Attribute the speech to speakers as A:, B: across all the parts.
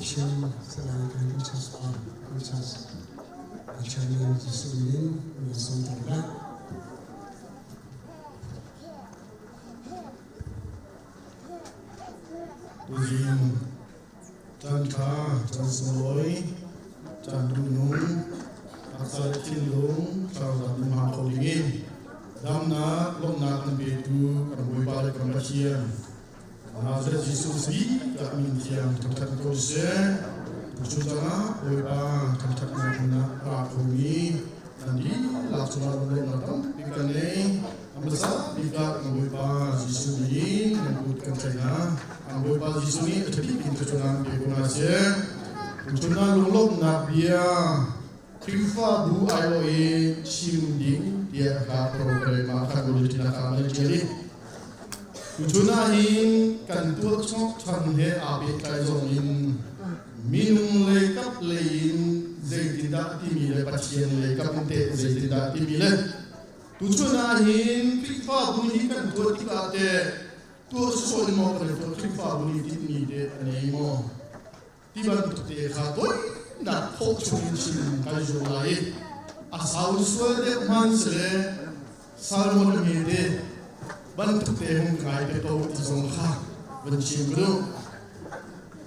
A: Biachim Salai Richard Pa Richard Pathian Jesuh min in sawm hna.
B: Tuzing caan ṭha, caan sunglawi, caan duhnung, taksa le thinlung thlarau dam hmang kho dingin damnak, lawmhnak kan petu kan Bawipa le kan Pathian Nazareth Jesuh Khrih ka min thiang thangṭhat ko seh. Tuchun cangah Bawipa thangṭhatnak na ra khomi nan dihlak cungah lunglawmhnak tampi kan ngei. A hmasa bik ah kan Bawipa Jesuh nih nan kut kan tlaih hna. An Bawipa Jesuh nih a ṭha bik in thluachuahnak pe ko hna seh. Tuchun ah lunglawmhnak bia Khrihfabu aiawh i chim ding tiah ka program ah khan bulletin ah kha nan ṭial i tuchun ah hin kan tuah chan he aa pehtlai zong in minung lei kap lei in zeitindah timi le Pathian lei kap in teh zeitindah timi le tuchun ah hin Khrihfabu hi kan tuah tikah teh tuah sawsawh in maw kan i tuah Khrihfabu nih tinhmi teh a nei maw ti bantuk te kha toinak khawh chungin chim kai zuam lai i a sau sual deuh hman sile salmon a me te bantuk te hung kai te ko ti zong kha van chim ka duh.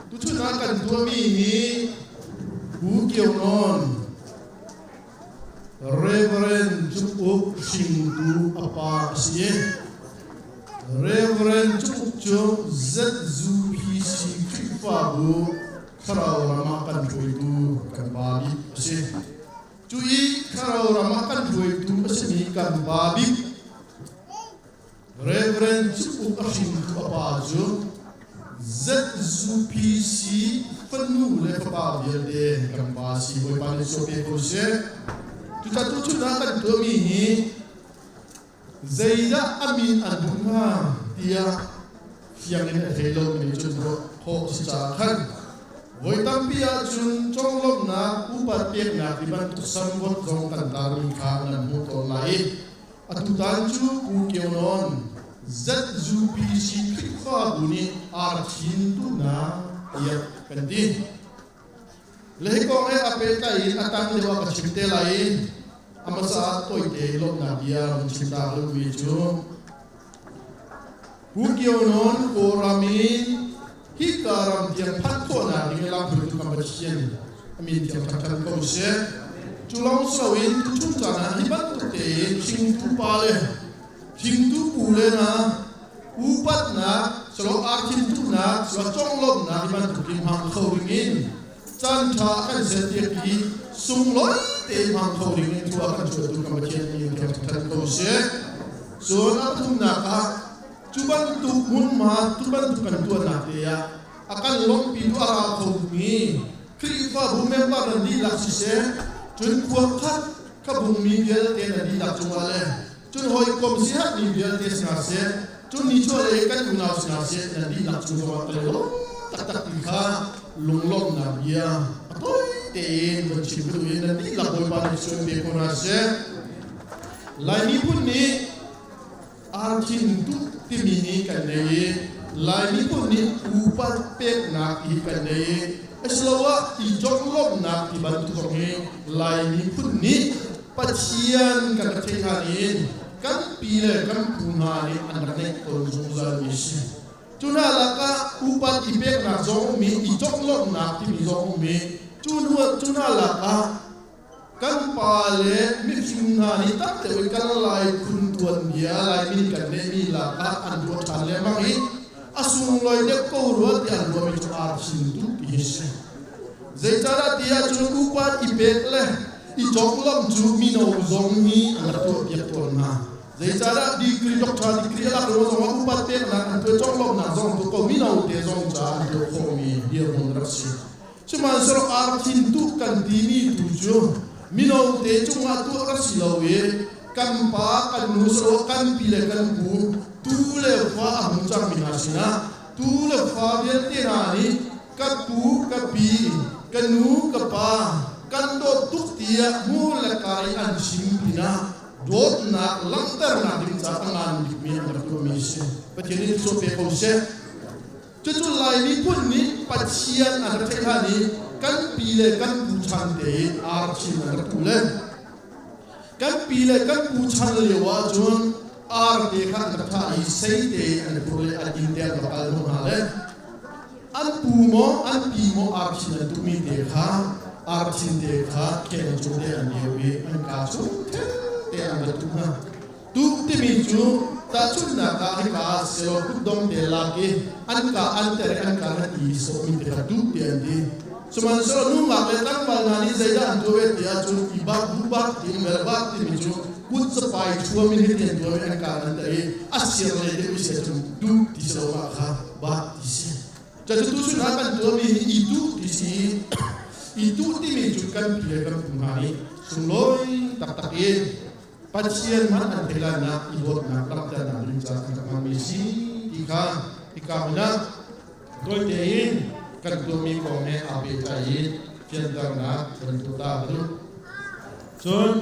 B: Tuchun ah kan tuahmi hi Pu Kio Nawn Reverend Cuk Uk hringtu a pa a si i Reverend Cuk Uk cu ZUPC Khrihfabu thlarau ram ah kan hruaitu kan pa bik a si. Cu i thlarau ram ah kan hruaitu a simi kan pa bik Reverend Cuk Uk a hringtu a pa cu ZUPC fanu le fapa vialte kan pa si Bawipa nih so pe ko seh. Cucaah tuchun ah kan tuahmi hi zeidah a min an buk hnga tiah fiang in a thei lomi nih cun ruah khawh a si caah khan voi tampi ahcun conglawmhnak upat peknak ti bantuk samvot zong kan tarmi kha nan hmuh tawn lai i Atutan cu Pu Kio Nawn ZUPC Khrihfabu nih arthin tuhnak tiah kan ti. Le hi kong he a pehtlai in a tang deuh ah ka chim te lai i a hmasa ah tawite lawmhnak bia van chim ta duhmi cu Pu Kio Nawn Kawlram in hika ram tiang phanh khawhnak ding i lamhruaitu kan Pathian a min thiang thangṭhat ko seh. Cu lawng si loin tuchun caan ah hi bantuk tein hringtu pa le hringtu pu le hna upatnak silo arthintuhnak silo conglawmhnak hi bantuk in hmang kho ding in caan ṭha a kan serpiak i sunglawi tein hmang kho ding in thu a kan chuahtu kan Pathian min thiang thangṭhat ko seh. Cun a pathumnak ah cu bantuk hmunhma tu bantuk kan tuahnak te ah a kan lawmhpi tu a ra khomi Khrihfabu member nan dihlak siseh cun khua khat ka bungmi vialte nan dihlak cungah le cun hawikom sihatmi vialte si hna seh cun nichuahlei kan unau si hna seh nan dihlak cung zongah kan i lawm taktak ti kha lunglawmhnak bia a tawi tein van chim ka duh i nan dihlak Bawipa nih suan pe ko hna seh. Lai miphun nih Arthin tuk timi hi kan nei i Lai miphun nih upat peknak hi kan nei i asiloah i conglawmhnak ti bantuk zong hi Lai miphun nih Pathian kan rak theih hlan in kan pi le kan pu hna nih an rak neih tawn zungzal mi a si. Cu hna lakah upat i peknak zong um i i conglawmhnak timi zong um i cu hna lakah Kan pa le mifim hna nih tam deuh in kan Lai phun tuanbia Laimi nih kan neihmi lakah an ruah ṭhan lengmang i a sunglawi deuh ko rua tiah an ruahmi cu arthin duh ti hi si. Zeicahdah ti ahcun upat i pek le i conglawmh cu mino zong nih an rak tuahpiak tawn hna. Zeicahdah degree doctor degree a lak lio zongah upat peknak an tuah conglawmhnak zong tu ko mino te zong caah an tuah khawhmi dirhmun rak si. Sihmanhsehlaw arthin tuh kan timi tu cu mino te cungah tuah ka si lo i kan pa kan nu saruak kan pi le kan pu tu le fa a hmu cangmi hna sinah tu le fa vialte hna nih ka pu ka pi ka nu ka pa kan dawt tuk tiah hmu le ka i an chim pinah dawtnak langhternak ding caah a ngan bikmi an rak tuahmi a si. Pathian nih thluachuah pe ko seh. Cucu Lai miphun nih Pathian an rak theih hlan i kan pi le kan pu chan tein ar chin an rak tu le kan pi le kan pu chan lio ahcun ar te kha an rak thah i sei te an phur le an inn te an rak kal hnawh hna le an pu maw an pi maw ar thin an tukmi te kha ar thin te kha kheng cung te an lio i an kaa chung te an rak tuk hna. Tuk timi cu tahchunhnak ah hika ah selaw kutdong te lak i an ka an ter i an ka na ti sawhmi te kha tuk ti an ti. Sihmanhsehlaw nungak le tlangval hna nih zeidah an tuah ve ti ahcun i bak bu bak ti mel bak timi cu kut capai thuam in hiti an tuah i an ka an ter i a sir lei deuh i si ahcun duh ti si lo mah kha bak ti si. Cucu tuchun ah kan tuahmi hi i duh ti si. I duh timi cu kan pi le kan pu hna nih sunglawi taktak in Pathian hmanh an theih lainak i dawtnak langhternak ding caah kan rak hmanmi si ti kha hika hmun ah tawi tein kan tuahmi kong he aa pehtlai in fianternak kan tuah ta ka duh. Cun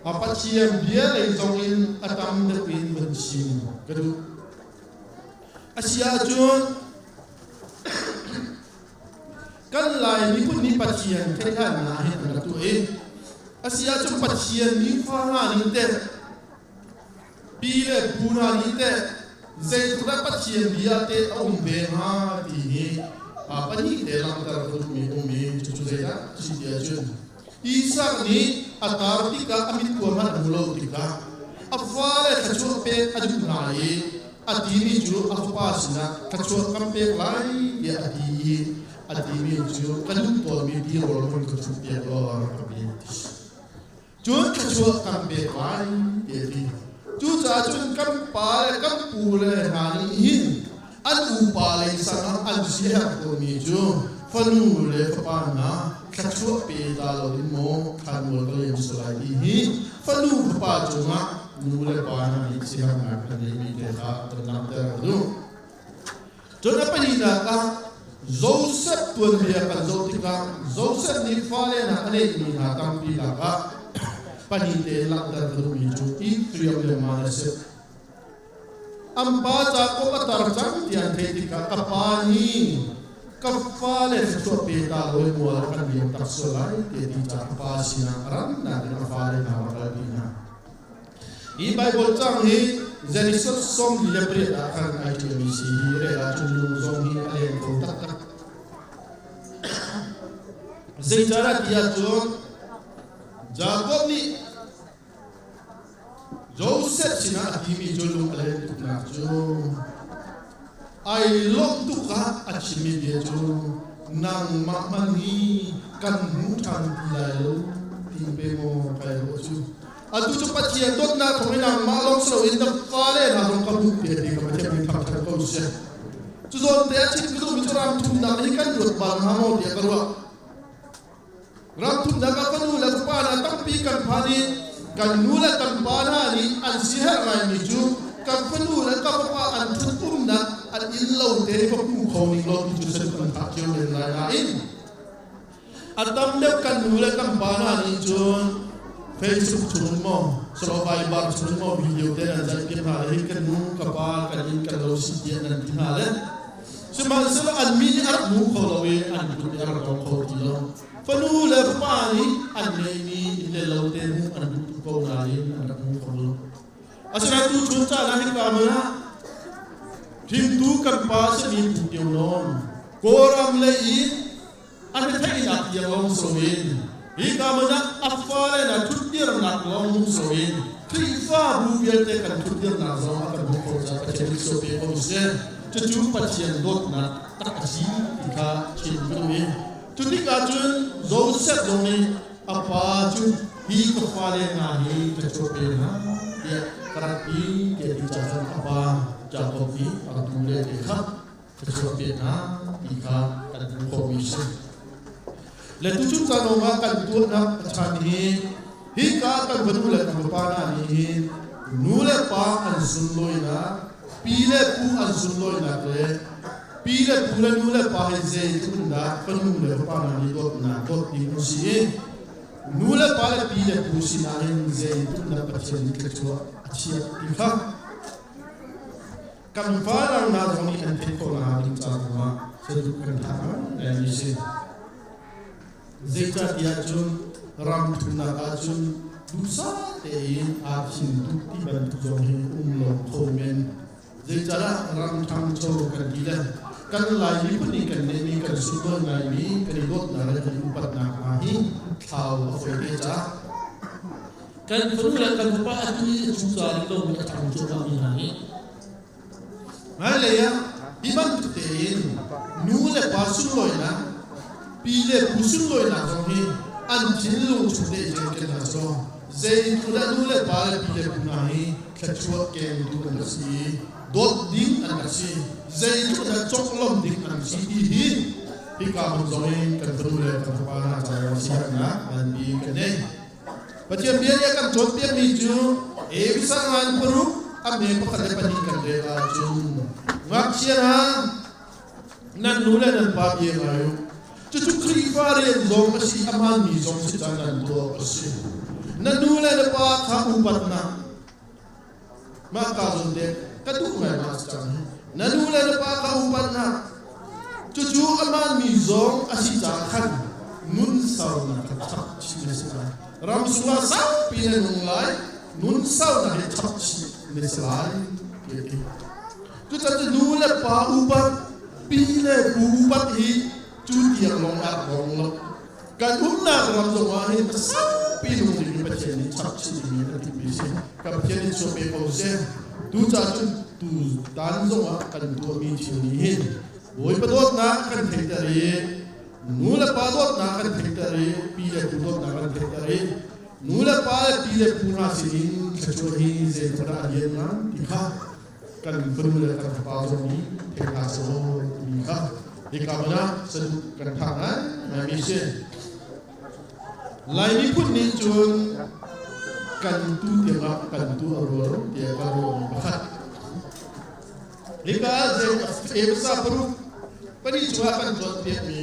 B: a Pathian bia lei zong in a tam deuh in van chim ka duh. A si ahcun kan Lai miphun nih Pathian theihhngalhnak hin an rak tuah i a si ahcun Pathian nifa hna nih teh pi le pu hna nih teh zeitluk dah Pathian bia teh a um ve hnga ti hi pahnih te langhter ka duhmi um i cucu zeidah a si ti ahcun Isak nih a tar tikah a mit khua hmanh a hmu lo tikah a fale thluachuah pek a duh hna i a timi cu a fapa sinah thluachuah kan pek lai tiah a ti i a timi cu ka duh tawnmi tirawl hmun ka chumhpiak law rak ka pe ti. Cun thluachuah kan pek lai tiah a ti. Cucaah cun kan pa le kan pu le hna nih hin an upa lei sang ah an siaherh tawnmi cu fanu le fapa hna thluachuah pe ta lo in maw thlanmual ka liam sual lai ti hi fanu fapa cungah nu le pa hna nih siaherhnak an ngeihmi te kha kan langhter ka duh. Cun a pahnihnak ah Joseph tuanbia kan zoh tikah Joseph nih fale hna a neihmi hna tampi lakah pahnih tein langhter ka duhmi cu Ephraim le Manasseh. An pa Jakob a tar cang ti an theih tikah ka pa nih ka fale thluachuah pe ta law mual a kan liam tak sual lai ti a ti caah a pa sinah a rannak in a fale hna a kalpi hna. Hi Baibal cang hi Genesis 48 ah khan ai ṭialmi si hi rel ahcun lung zong hi a leng kho taktak. Zeicahdah ti ahcun Jakob nih Joseph sinah a timi cu lung a len tuknak cu ai lawmh tuk ah a chimmi bia cu nangmah hmanh hi kan hmu ṭhan ti lai lo ti pe maw kai ruah cu atu cu Pathian dawtnak thawng in nangmah lawng si loin na fale hna zong ka hmuh te ti ka Pathian min thangṭhat ko seh. Cu zawn te a chim ka duhmi cu ram thumnak hi kan ruat bal hnga maw tiah ka ruah. Ramthumnak ah kan nu le pa hna tampi kan phan i kan nu le kan pa hna nih an siaherh ngaimi cu kan fanu le ka fapa an ṭhut-umnak an inn lo te va hmu kho ning law ti cu sen kan thah cio men lai nain a tam deuh kan nu le kan pa hna nih cun Facebook chung maw salo Viber chung maw video te nan zaih piak hna le hi kan nu ka pa kan inn kan lo si tiah nan ti hna le Sihmanhsehlaw an mi nih a rak hmu kho lo i an kut nih a rak tawng kho ti lo. Fanu le fapa nih an ngeihmi inn le lo te hmuh an duh tuk ko nain an rak hmu kho lo. Asinain tuchun caan ah hika hmun ah hringtu kan pa simi Pu Tio Nawn Kawlram lei in an retheihnak tiang lawng si loin hika hmun ah a fale hna thutdirnak lawng hmu si loin Khrihfabu vialte kan thutdirnak zong a kan hmuh khawh caah Pathian nih so pe ko seh. Cucu Pathian dawtnak tak a si ti kha chim ka duh i cu tikah cun Joseph zong nih a pa cu hi ka fale hna hi ka chuah pe hna tiah ka rak ti tiah ti caah cun a pa Jakob nih a tu le te kha ka chuahpiak hna ti kha kan hmuh khawhmi a si. Le tuchun caan ah kan tuahnak a chan hi hika kan va nu le kan va pa hna nih hin nu le pa an sunlawinak, pi le pu an sunlawinak le pi le pu le nu le pa hi zeitluk in dah fanu le fapa hna nih dawtnak dawt ding an si i nu le pa le pi le pu sinah hin zeitluk in dah Pathian nih thluachuah a chiah ti kha. Kan fanau hna zong nih an theih khawh nakhnga ding ca zongah saduh kan thah ngaimi si. Zeicahtiah cun ram thumnak ahcun duhsah tein aa thin duh ti bantuk zong hi um lo kho men. Zeicahdah ram ṭhangcho kan ti le kan Lai miphun nih kan neihmi kan sunlawi ngaimi kan i dawtnak le kan i upatnak hna hi thlau a fawi te caah
C: Kan fanu le kan fapa atu i a cu ca rih lomi a ṭhang cuahmahmi hna nih
B: Hmailei ah hi bantuk tein nu le pa sunlawinak, pi le pu sunlawinak zong hi an thinlung chung te in kan hna cu zeitluk dah nu le pa le pi le pu hna hi thluachuah kengtu an rak si i dawt ding an rak si, zeitluk dah conglawmh ding an si ti hi hika hmun zong in kan fanu le kan fapa hna caah siaherhnak nganpi kan nei. Pathian bia nih a kan cawnpiakmi cu Efesa ngan paruk a me pakhat le pahnih kan rel ahcun ngakchia hna nan nu le nan pa bia ngai u. Cucu Khrihfa rian zong a si, a hmaanmi zong si caan nan tuah a si. Na nu le na pa kha upatnak mah ka zawn te ka duh ngai ma si cang. Na nu le na pa kha upatnak cucu a hmaanmi zong a si caah khan nun saunak kha chap chih na si lai. Ram sungah saupi na nung lai, nun saunak hi chap chih na si lai ti a ti. Cucaah nu le pa upat, pi le pu upat hi cu tiang lawng ah bong lo. Kan umnak ram zong ah hin saupi nung ding in Pathian nih chap chih ding in a timhmi si. Ka Pathian nih chuah pe ko seh. Tu ca cun tu tan zong ah kan tuahmi thil nih hin Bawipa dawtnak kan theihter i nu le pa dawtnak kan theihter i pi le pu dawtnak kan theihter i nu le pa le pi le pu hna sinin thluachuah hi zeitluk dah a lian ngan ti kha kan fanu le kan fapa zong nih thei hna selaw timi kha hika hmun ah saduh kan phak ngai ngaimi si. Lai miphun nih cun kan tu tiangah kan tu a rual tiah ka ruahmi pakhat. Hika Efesa paruk pali cungah kan cawnpiakmi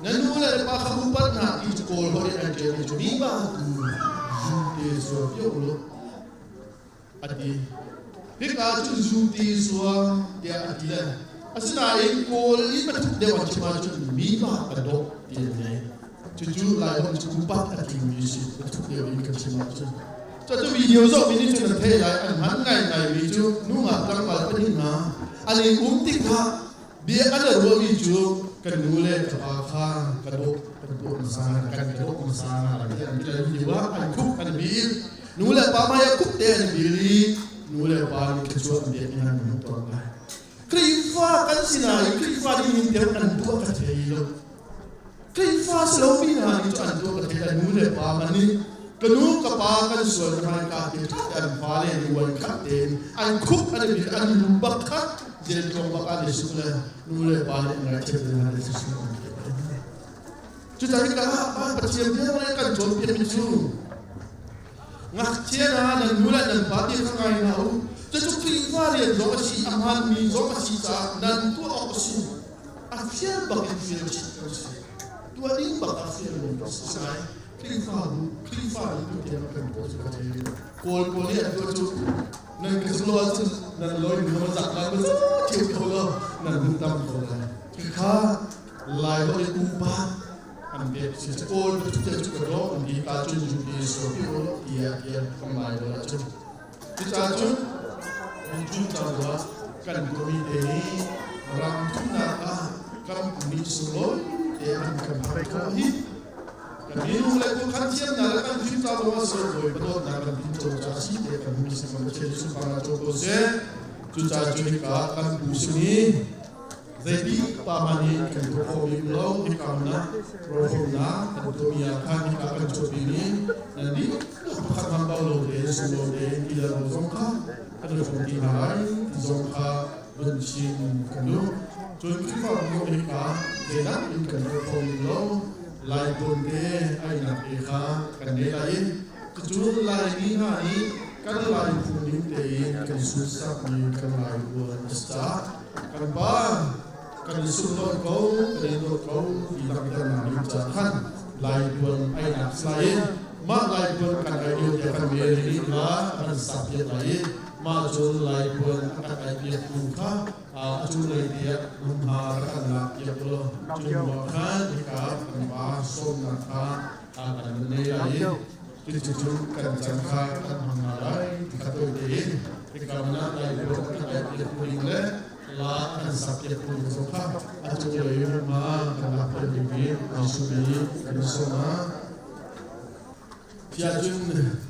B: na nu le na pa kha upat hna ti cu Kawl holh in an ṭialmi cu mi ba tu zu te zuam pio u a ti. Hika cun zu ti zuam tiah a ti le asinain Kawl i pathuk deuh an chim ahcun mi pa ka dawh ti an nei. Cucu Laiholh cu upat a tlingmi si pathuk deuh in kan chim ahcun. Cucu video zohmi nih cun an theih lai an hman ngaingaimi cu nungak tlangval pahnih hna an i um tikah bia an i ruahmi cu kan nu le ka pa kha ka dawh kan tuah hmasa kan ka dawh hmasa lai tiah an ti lai video ah an khup an bil nu le pa hmai ah khup te an bil i nu le pa nih thluachuah an pek hna an hmuh tawn lai Khrihfa kan si nain Khrihfa nih hin tiang an tuah ka thei lo Khrihfa si lomi hna nih cu an tuah ka thei lai nu le pa man nih ka nu ka pa kan sual ka hmai ka ti ṭhat an fale nih uan khat tein an khup an i bil an lu bak kha zel tlawng bak an i suk le nu le pa nih ngaithiam ding an i suk an ti. Cucaah ka Pathian bia le kan cawnpiakmi cu ngakchia hna nan nu le nan pa ti kha ngai hna u. Cucu Khrihfa rian zong a si, a hmaanmi zong a si caah nan tuah awk a si. A fial bak in fial chih ko si. Tuah ding bak a fial mi a si. Sai Khrihfabu Khrihfa nih tu tiang kan tuah cu ka thei. Kawl pawl nih an tuah cu nan ka zumh lo ahcun nan loi nu na zak lai ma thiam kho lo nan hun tam ko lai. Kha Lai holh in upa an pek si kawl te cu ka dawh an ti ka cun zu ti so pi o tiah tiah kan lai lo ahcun cucaah cun cun ca kan tuahmi te hi ram thumnak ah kan mi sunglawi te an kan phak khawh hi kan minung le tu khan thiamnak le kan fim ca zong ah sunglawi padawtnak kan tin co ca si te kan hmu si kan Pathian sunparnak co ko seh cucaah cu hika kan pu simi Zeiti pa hmanh nih kan tuah khawhmi um lo hika hmun ah rawlhawmnak kan tuahmi ah khan hika kan chuahpimi nan dihlak pakhat hmanh bau lo tein sunglawi tein ti le rawl zong kha kan i hrawm ti hna lai ti zong kha vun chim kan duh. Cun Khrihfabu zong hika zeidah in kan tuah khawhmi um lo Lai tawn te ainak te kha kan ngei lai i cucu Laimi hna nih kan Lai phung ning tein kan sunsakmi kan Lai puan a si caah kan pa kan i sunglawih ko kan i dawt ko ti langhternak ding caah khan Lai puan ainak si lai i mah Lai puan kan ai lio tiah kan meri nih kha kan sak piak lai i Mah cun Laipuan a kan aipiaktu kha a cunglei tiah hmunhma rak kan lakpiak ulaw cu hnuah khan hika kan pa sawmnak kha a kan nei lai i cucu kan can kha kan hmang hna lai ti kha tawi tein hika hmun ah Laipuan a kan aipiaktu ding le la a kan sakpiaktu ding zong kha a cunglei hmunhma kan lakpiak ding in Jesuh nih kan sawm ah. Tiah cun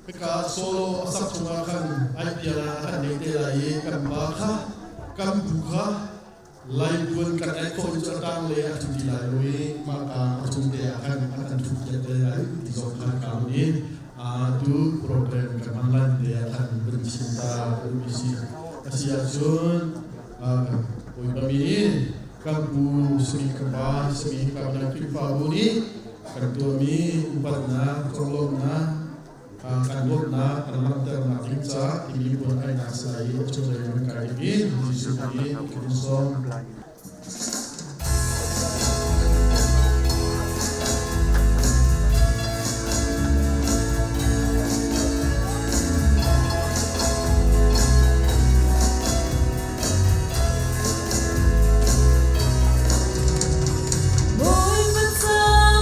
B: hika solo a sak chungah khan ai pial ah a kan nei te lai i kan pa kha kan bu kha Laipuan kan ai khawh in cu a tang le a thu ti lai lo i mah ka a cung te ah khan a kan thu piak te lai ti zong khan ka hun i tu program kan hman lai te ah khan van chim ta ka duhmi si. A si ahcun Bawipa mi in kan pu simi kan pa simi ka minang Khrihfabu nih kan tuahmi upatnak conglawmhnak kan dawtnak kan langhternak ding caah timi puan ainak sa i a cunglei kan kai ding in Jesuh nih kan in sawm.
D: Bawipa ca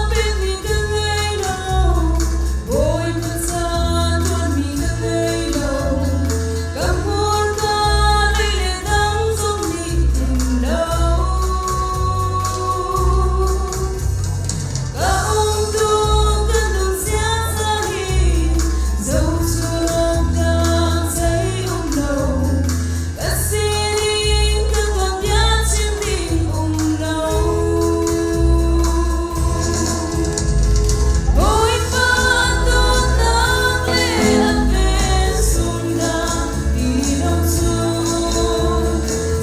D: pekmi ka ngei lo, Bawipa ca ṭuanmi ka ngei lo. Ka hmurka lei le dang zong nih tim lo. Ka umtu kan nun ziaza hi zohchun dang zei um lo. Ka sining ka tuanbia chim ding um lo. Bawipa dawtnak le a velsunnak ti lo cu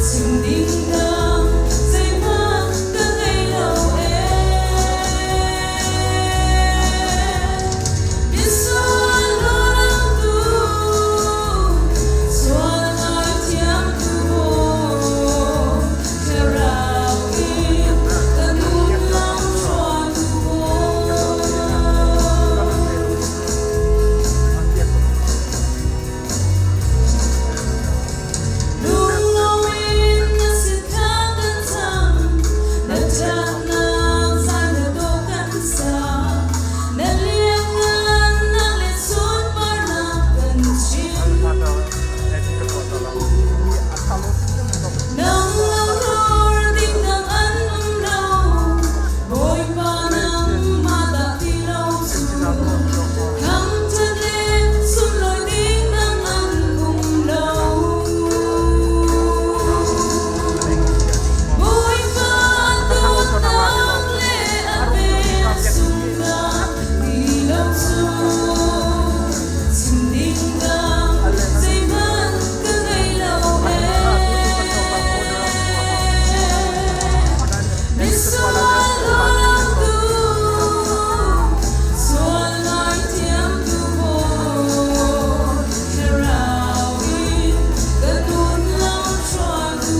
D: chim ding dang zeihmanh ka ngei lo ee. Misual tu sual ngaithiamtu Thlarau in ka nun lam hruaitu. Lungloin na sin kha kan cang, na ṭhatnak zan na dawh kan sa. Na lianngannak le sunparnak kan chim. Nang lamhur ding dang an um lo, Bawipa nangmah dah ti lo cu. Thangṭhat le sunlawi ding dang an um lo. Bawipa dawtnak le a velsunnak ti lo cu chim ding dang zeihmanh ka ngei lo ee. Misual tu sual ngaithiamtu Thlarau in ka nun lam hruaitu.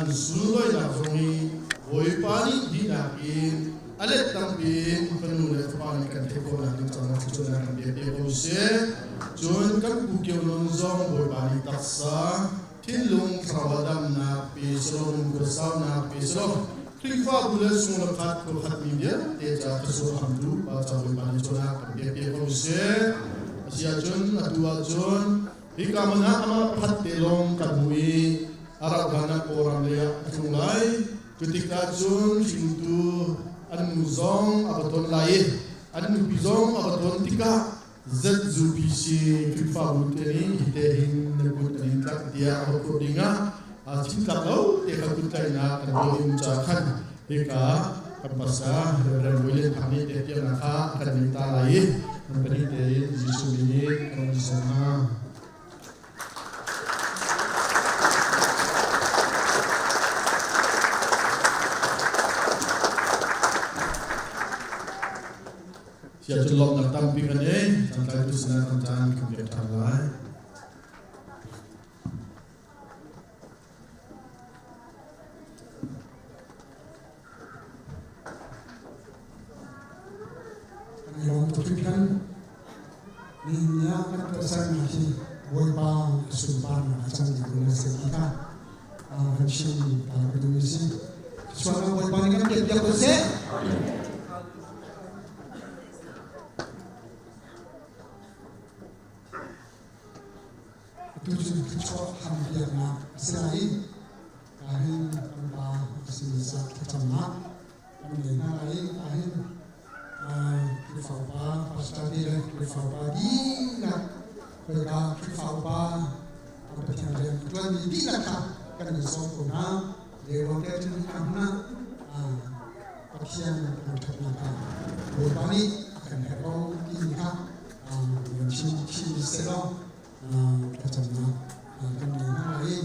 B: An sunlawinak zong hi Bawipa nih dihnak in a let tampi in fanu le fapa nih kan theih khawhnak ding caah thluachuahnak kan pek piak ko seh. Cun kan pu kio nun zong Bawipa nih taksa, thinlung, thlarau damnak pe selaw lungkua pe selaw Khrihfabu le sung le khat khua khat mi vialte ca thluachuah hamtu Pa ca Bawipa nih cawnnak kan pek piak ko seh. Asi ahcun atu ahcun hika hmun ah amah pakhat te lawng kan hmu i a rauh hlan ah Kawlram lei ah a tlung lai. Cutik ahcun hringtu an nu zong a va ton lai i an nupi zong a va ton tikah ZUPC Khrihfabu te nih hite hin na kut an in tlak tiah a va phurh dingah thimtlak lo te kha kuttlaihnak kan tuah ding ca khan hika kan pasa Reverend William Thang nih tehpiaknak kha kan min ta lai i nan pahnih tein Jesuh min nih kan sawm hna. Sia cu lawmhnak tampi kan ei. Cangtlaitu sinah kan caan kan pek ṭhan lai.
A: Kan i lawm tuk hringhran. Nihin ah kan tuahsermi hi Bawipa sunparnak a cang ding na si ti kha kan chim ta ka duh mi si. Chuan Bawipa nih kan piak piak ko seh. Atu cu thluachuah ham biaknak a si lai i kahin kan pa a simi ca thlacamnak kan ngei hna lai i kahin Khrihfa upa pastor te le Khrihfa upa dihlak khoika Khrihfa upa a Pathian rian ṭuanmi dihlak kha kan in sawm ko hna. Leuang te cun hika hmun ah Pathian kan ṭhatnak kha Bawipa nih a kan herh ko timi kha van chim chim sehlaw thlacamnak kan ngei hna lai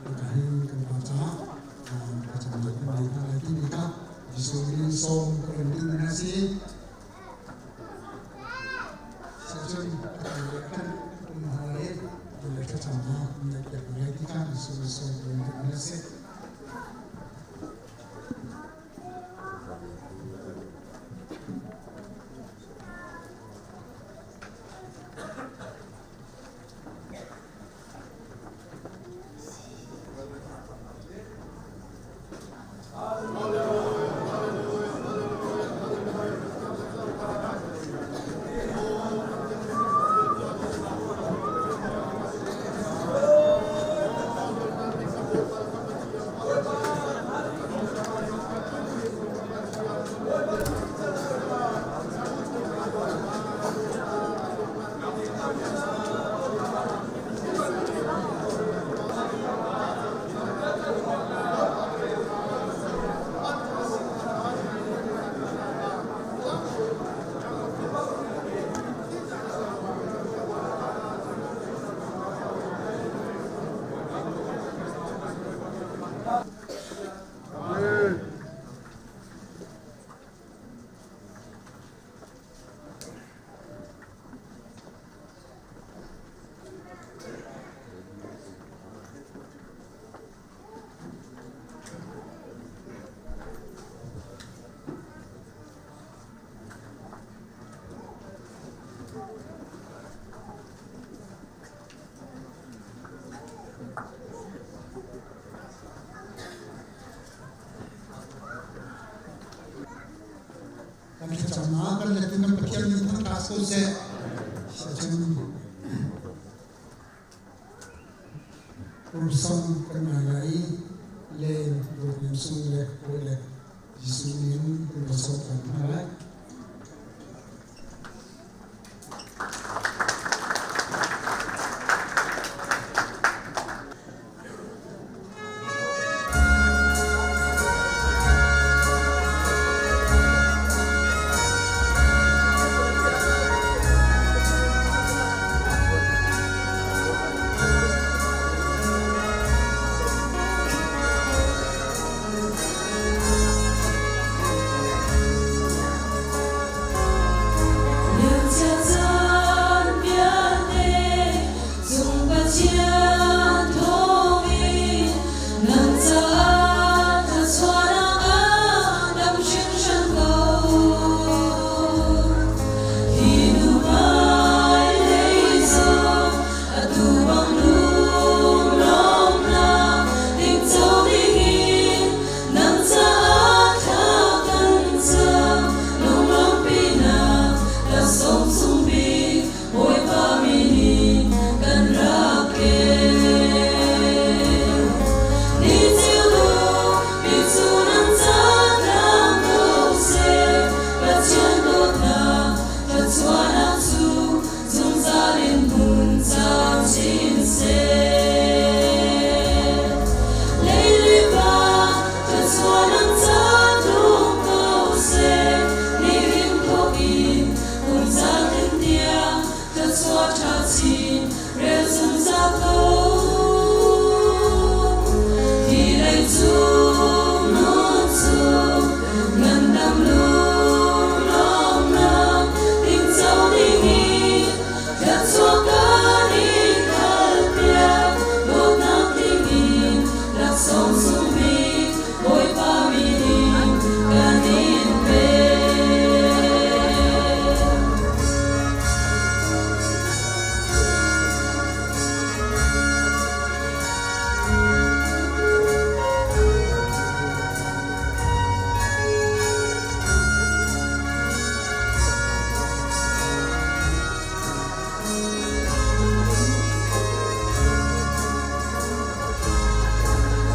A: i kahin kan pa caah thlacamnak kan ngei hna lai timi kha Jesuh min sawm kan ding na si. Cun kan um hna lai i thlacamnak kan piak hna lai ti kha Jesuh min sawm kan ding na si. Kan thlacamnak kan lettu kan Pathian min thangṭhat ko seh. Cun Pumsang kan ngai lai i len dawtnak sung le hawi le Jesuh min kan va sawm hna lai.
D: Leicung nun cu ngandam lunglawmhnak tingco dingin thluachuah kan in halpiak. Dawtnak dingin laksawng sung bik Bawipa min in kan in pek.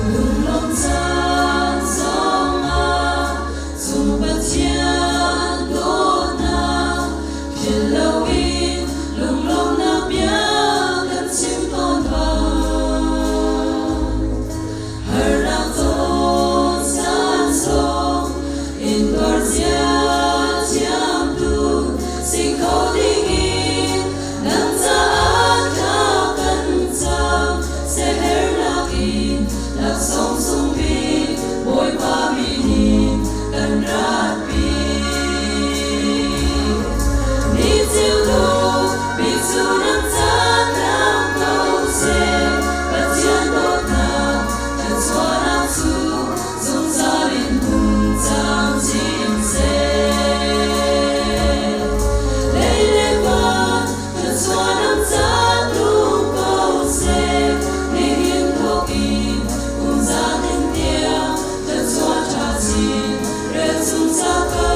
D: Lunglawm caan zongah cung Pathian dawtnak philh loin lunglawmhnak bia kan chim tawn bang. Harnak tawn caan zong intuar cia thiamtu si kho dingin nang caah thla kan cam. Siaherhnak in laksawng sung bik Bawipa min in kan ratpi. Ni ceu dawh bik cu nang ca tlang ko seh. Pathian dawtnak thluachuahnak cu zungzal in hmun camcin seh. Lei le van thluachuahnak ca tlung ko seh. Nihin thawk in kum zatin tiang thluachuah ṭha chin rel zungzal ko.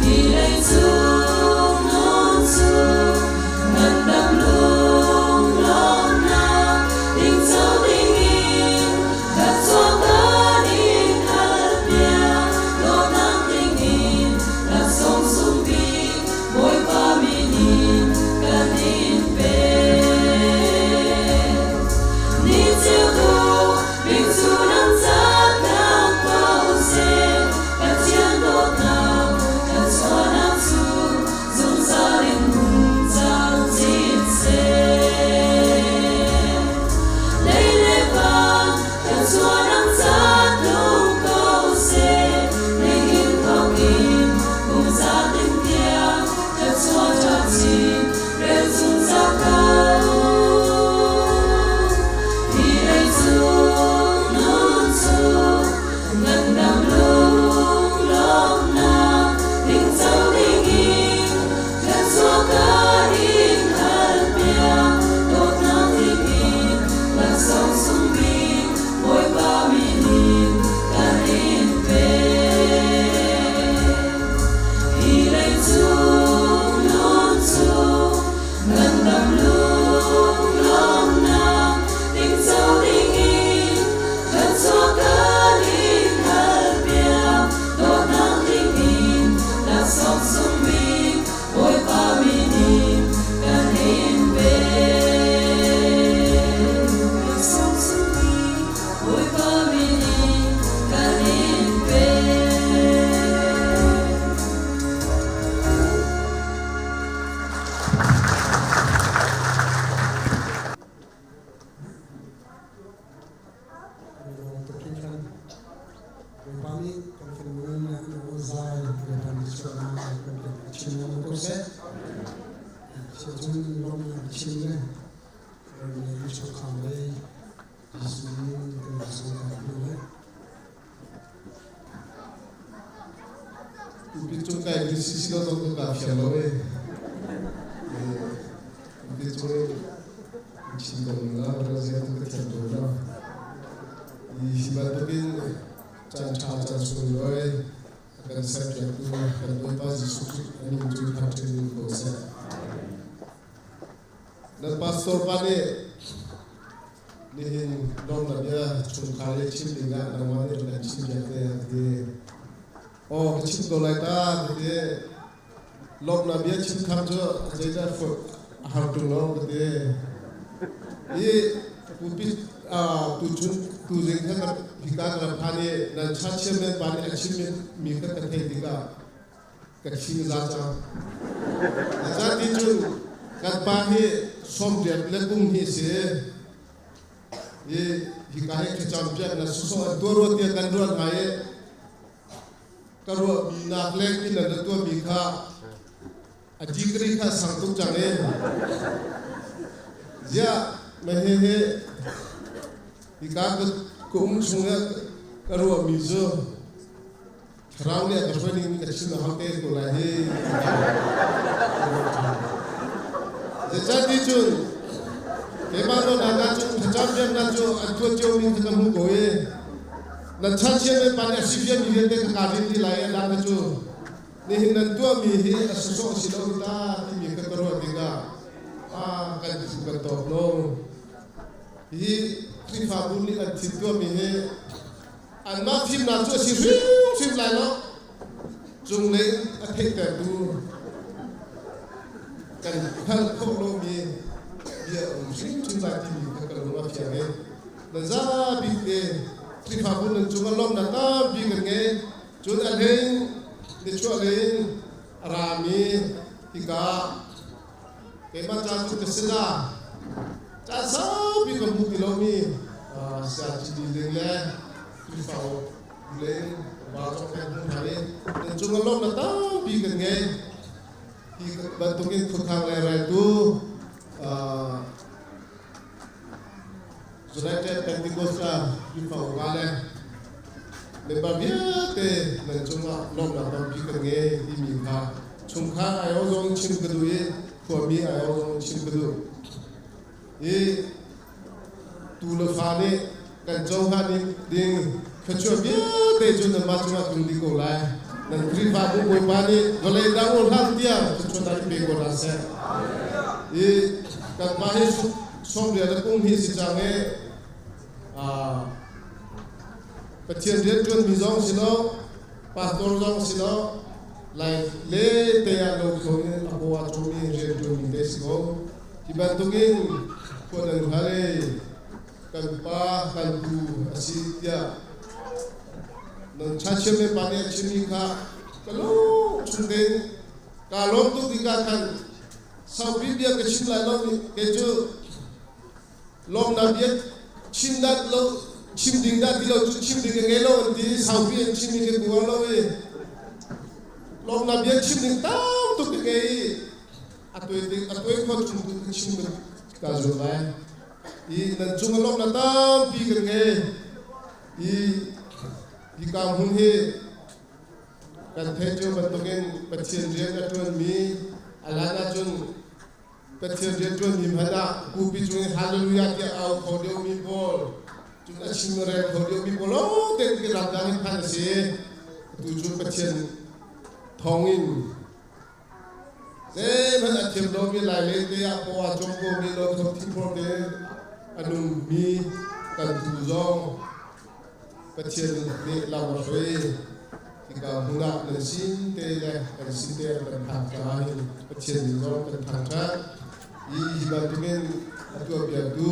D: Hi leicung nun cu ngandam lunglawmhnak tingco dingin thluachuah kan in halpiak. Dawtnak dingin laksawng sung bik Bawipa min in kan in pek. Ni ceu dawh bik cu nang ca tlang ko seh. Pathian dawtnak thluachuahnak cu zungzal in hmun camcin seh. Lei le van thluachuahnak ca tlung ko seh. Nihin thawk in kum zatin tiang thluachuah ṭha chin rel zungzal ko. Hi leicung nun cu ngandam lunglawmhnak tingco dingin thluachuah kan in halpiak. Dawtnak dingin laksawng sung bik Bawipa min in kan in pek. Hi leicung nun cu ngandam lunglawmhnak tingco dingin thluachuah kan in halpiak. Dawtnak dingin laksawng sung bik Bawipa min in kan in pek. Laksawng sung bik Bawipa min in kan in pek.
A: Lawm tuk hringhran. Bawipa nih kan fanu le an aw zai Bawipa nih chuahnak kan pek chin lengmang ko seh. Siacun lawmhnak chim le le chungkhar lei Jesuh min kan zungzal hna lai.
B: Tupi cung kai ni si si lo zong ka fiang lo e. Tupi cung chim ko la razia tu ka thiam ko la. Hi bantukin caan ṭha caan sunglawi a kan serpiaktu kan Bawipa Jesuh Khrih a min cu thangṭhat in ko seh. Nan pastor pa nih nihin lawmnak bia chungkhar le chim ding ah nangmah nih kan chim piak te a ti. Aw ka chim ko lai ta ka ti. Lawmnak bia chim kham cu zeidah a har ṭung lo ka ti. I pupi tuchun tuzing kha ka hika ka rak phan i nan church chairman pa nih a chimmi kha ka theih tikah ka khing za cang. Zeicah ti cun kan pa hi 80 le kum hi si. I hika hi thlacam piak na sawsawh an tuah rua tiah kan ruat hna i ka ruahmi nak leng in an tuahmi kha a degree kha sang tuk cang i ziah mei he he hika ka um chung ah ka ruahmi cu thlarau nih a ka hruai ning ka chim a hau te ko lai hi. Zeicahti cun keimah nawn ah na cu thlacam biaknak cu an tuah cio mi kha ka hmu ko i nan chanchia men pa nih a si fianmi vialte kha kaa rin ti lai i a dang kha cu nihin nan tuahmi hi a sawsawh si lo ta timi kha ka ruah tikah a kan phu kan tawk lo. Hi Khrihfabu nih an thil tuahmi hi anmah fimnak cu a si hrimhrim lai lo. Cunglei a theihtertu kan hngalh khawh lomi bia um hrimhrim lai timi kha ka lung a fiang i nan zapi te Khrihfabu nan cungah lawmhnak tampi kan ngei. Cun a hlei nichuahlei in a rami hika keimah ca cu ka sinah caan saupi ka hmu ti lomi saya Cidi Ling le Khrihfa leng pa zong kan hmu hna i nan cungah lawmhnak tampi kan ngei. Hi bantukin khuakhang le raitu United Pentecostal Khrihfa upa le member vialte nan cungah lawmhnak tampi kan ngei timi kha chungkhar aiawh zong chim ka duh i khuami aiawh zong chim ka duh. I tu le fa nih kan cohlan ding thluachuah vialte cu nanmah cungah tlung dih ko lai. Nan Khrihfabu Bawipa nih vawlei dang u hlan tiang thluachuahnak in pe ko hna seh. I kanmah hi sawmrial le kum hi si cang i Pathian rianṭuanmi zong si lo, pastor zong si lo, lai le te ah lo kho in a paw ah cawmi rianṭuanmi te si ko. Hi bantukin khua nan hngal i kan pa kan pu a si tiah nan chachiam le pa nih a chimmi kha ka lung chung tein kaa lawm tuk tikah khan saupi bia ka chim lai lo kei cu lawmnak bia chim dah lo chim ding dah ti lo cu chim ding ka ngei lo an ti saupi an chim i ka kuang lo i lawmnak bia chim ding tam tuk ka ngei i a tuai ding a tuai khawt chung tu ka chim ka zuam lai i nan cung a lawmnak tampi kan ngei i hi ka hmun hi kan theih cio bantukin Pathian rian a ṭuanmi a hlan ahcun Pathian rian ṭuanmi hmanh ah bupi cung in hallelujah tiah au kho deuhmi pawl cun a chim rel kho deuhmi pawl lawng te ti ramdang in phan a si. Atu cu Pathian thawngin zeihmanh a thiam lomi lai le te ah paw ah cawm komi lo thok thingphor te a nungmi kan tu zong Pathian nih lam a hruai. Hika hmun ah nan sin te le kan sin te ah kan phak caah hin Pathian min zong kan thangṭhat. Hi hi bantukin a tuahpiaktu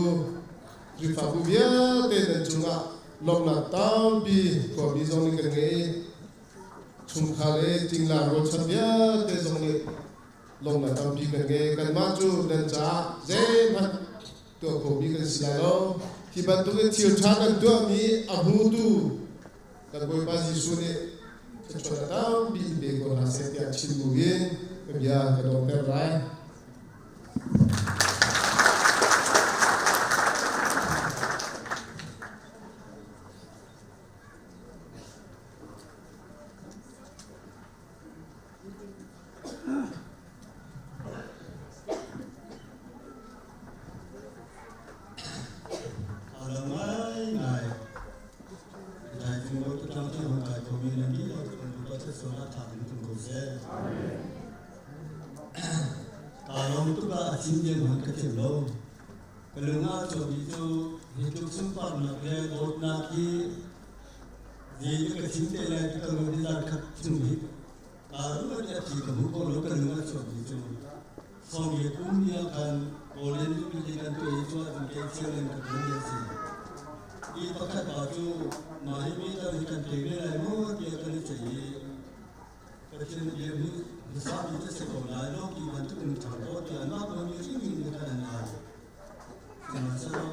B: Khrihfabu vialte nan cungah lawmhnak tampi khuami zong nih kan ngei. Chungkhar le cingla rualchan vialte zong nih lawmhnak tampi kan ngei. Kanmah cu nan caah zeihmanh tuah khomi kan si lai lo. Hi bantukin thil ṭha kan tuahmi a hmutu kan Bawipa Jesuh nih thluachuah tampi in pe ko hna seh tiah chim buin ka bia ka donghter lai.
E: Aa ngaingai. Dai cung lo tlang thiang hong kai khomi nan dihlak kan Bawipa thluachuahnak ṭha in tlung ko seh. Kaa lawm tuk ah a chim diam hmanh ka thiam lo. Ka lung ah a chuakmi cu hi tluk sunparnak le dawtnak hi zei ka chim te lai ti ka lung hi zan khat chung hi kaa ruat i a phi ka hmu ko lo ka lung a chuakmi cu sawmriat kum ni ah khan Kawlin upadi kan tuah i cu ahcun kei chairman ka ṭuan mi a si. Hi pakhat pa cu mah hi meter hi kan pe ve lai maw tiah kan i ceih i Pathian bia hi hmasami cu si ko lai lo ti bantuk in ṭhang ko tiah mah ko mi hrimhrim nih khan an al. Sihmanhsehlaw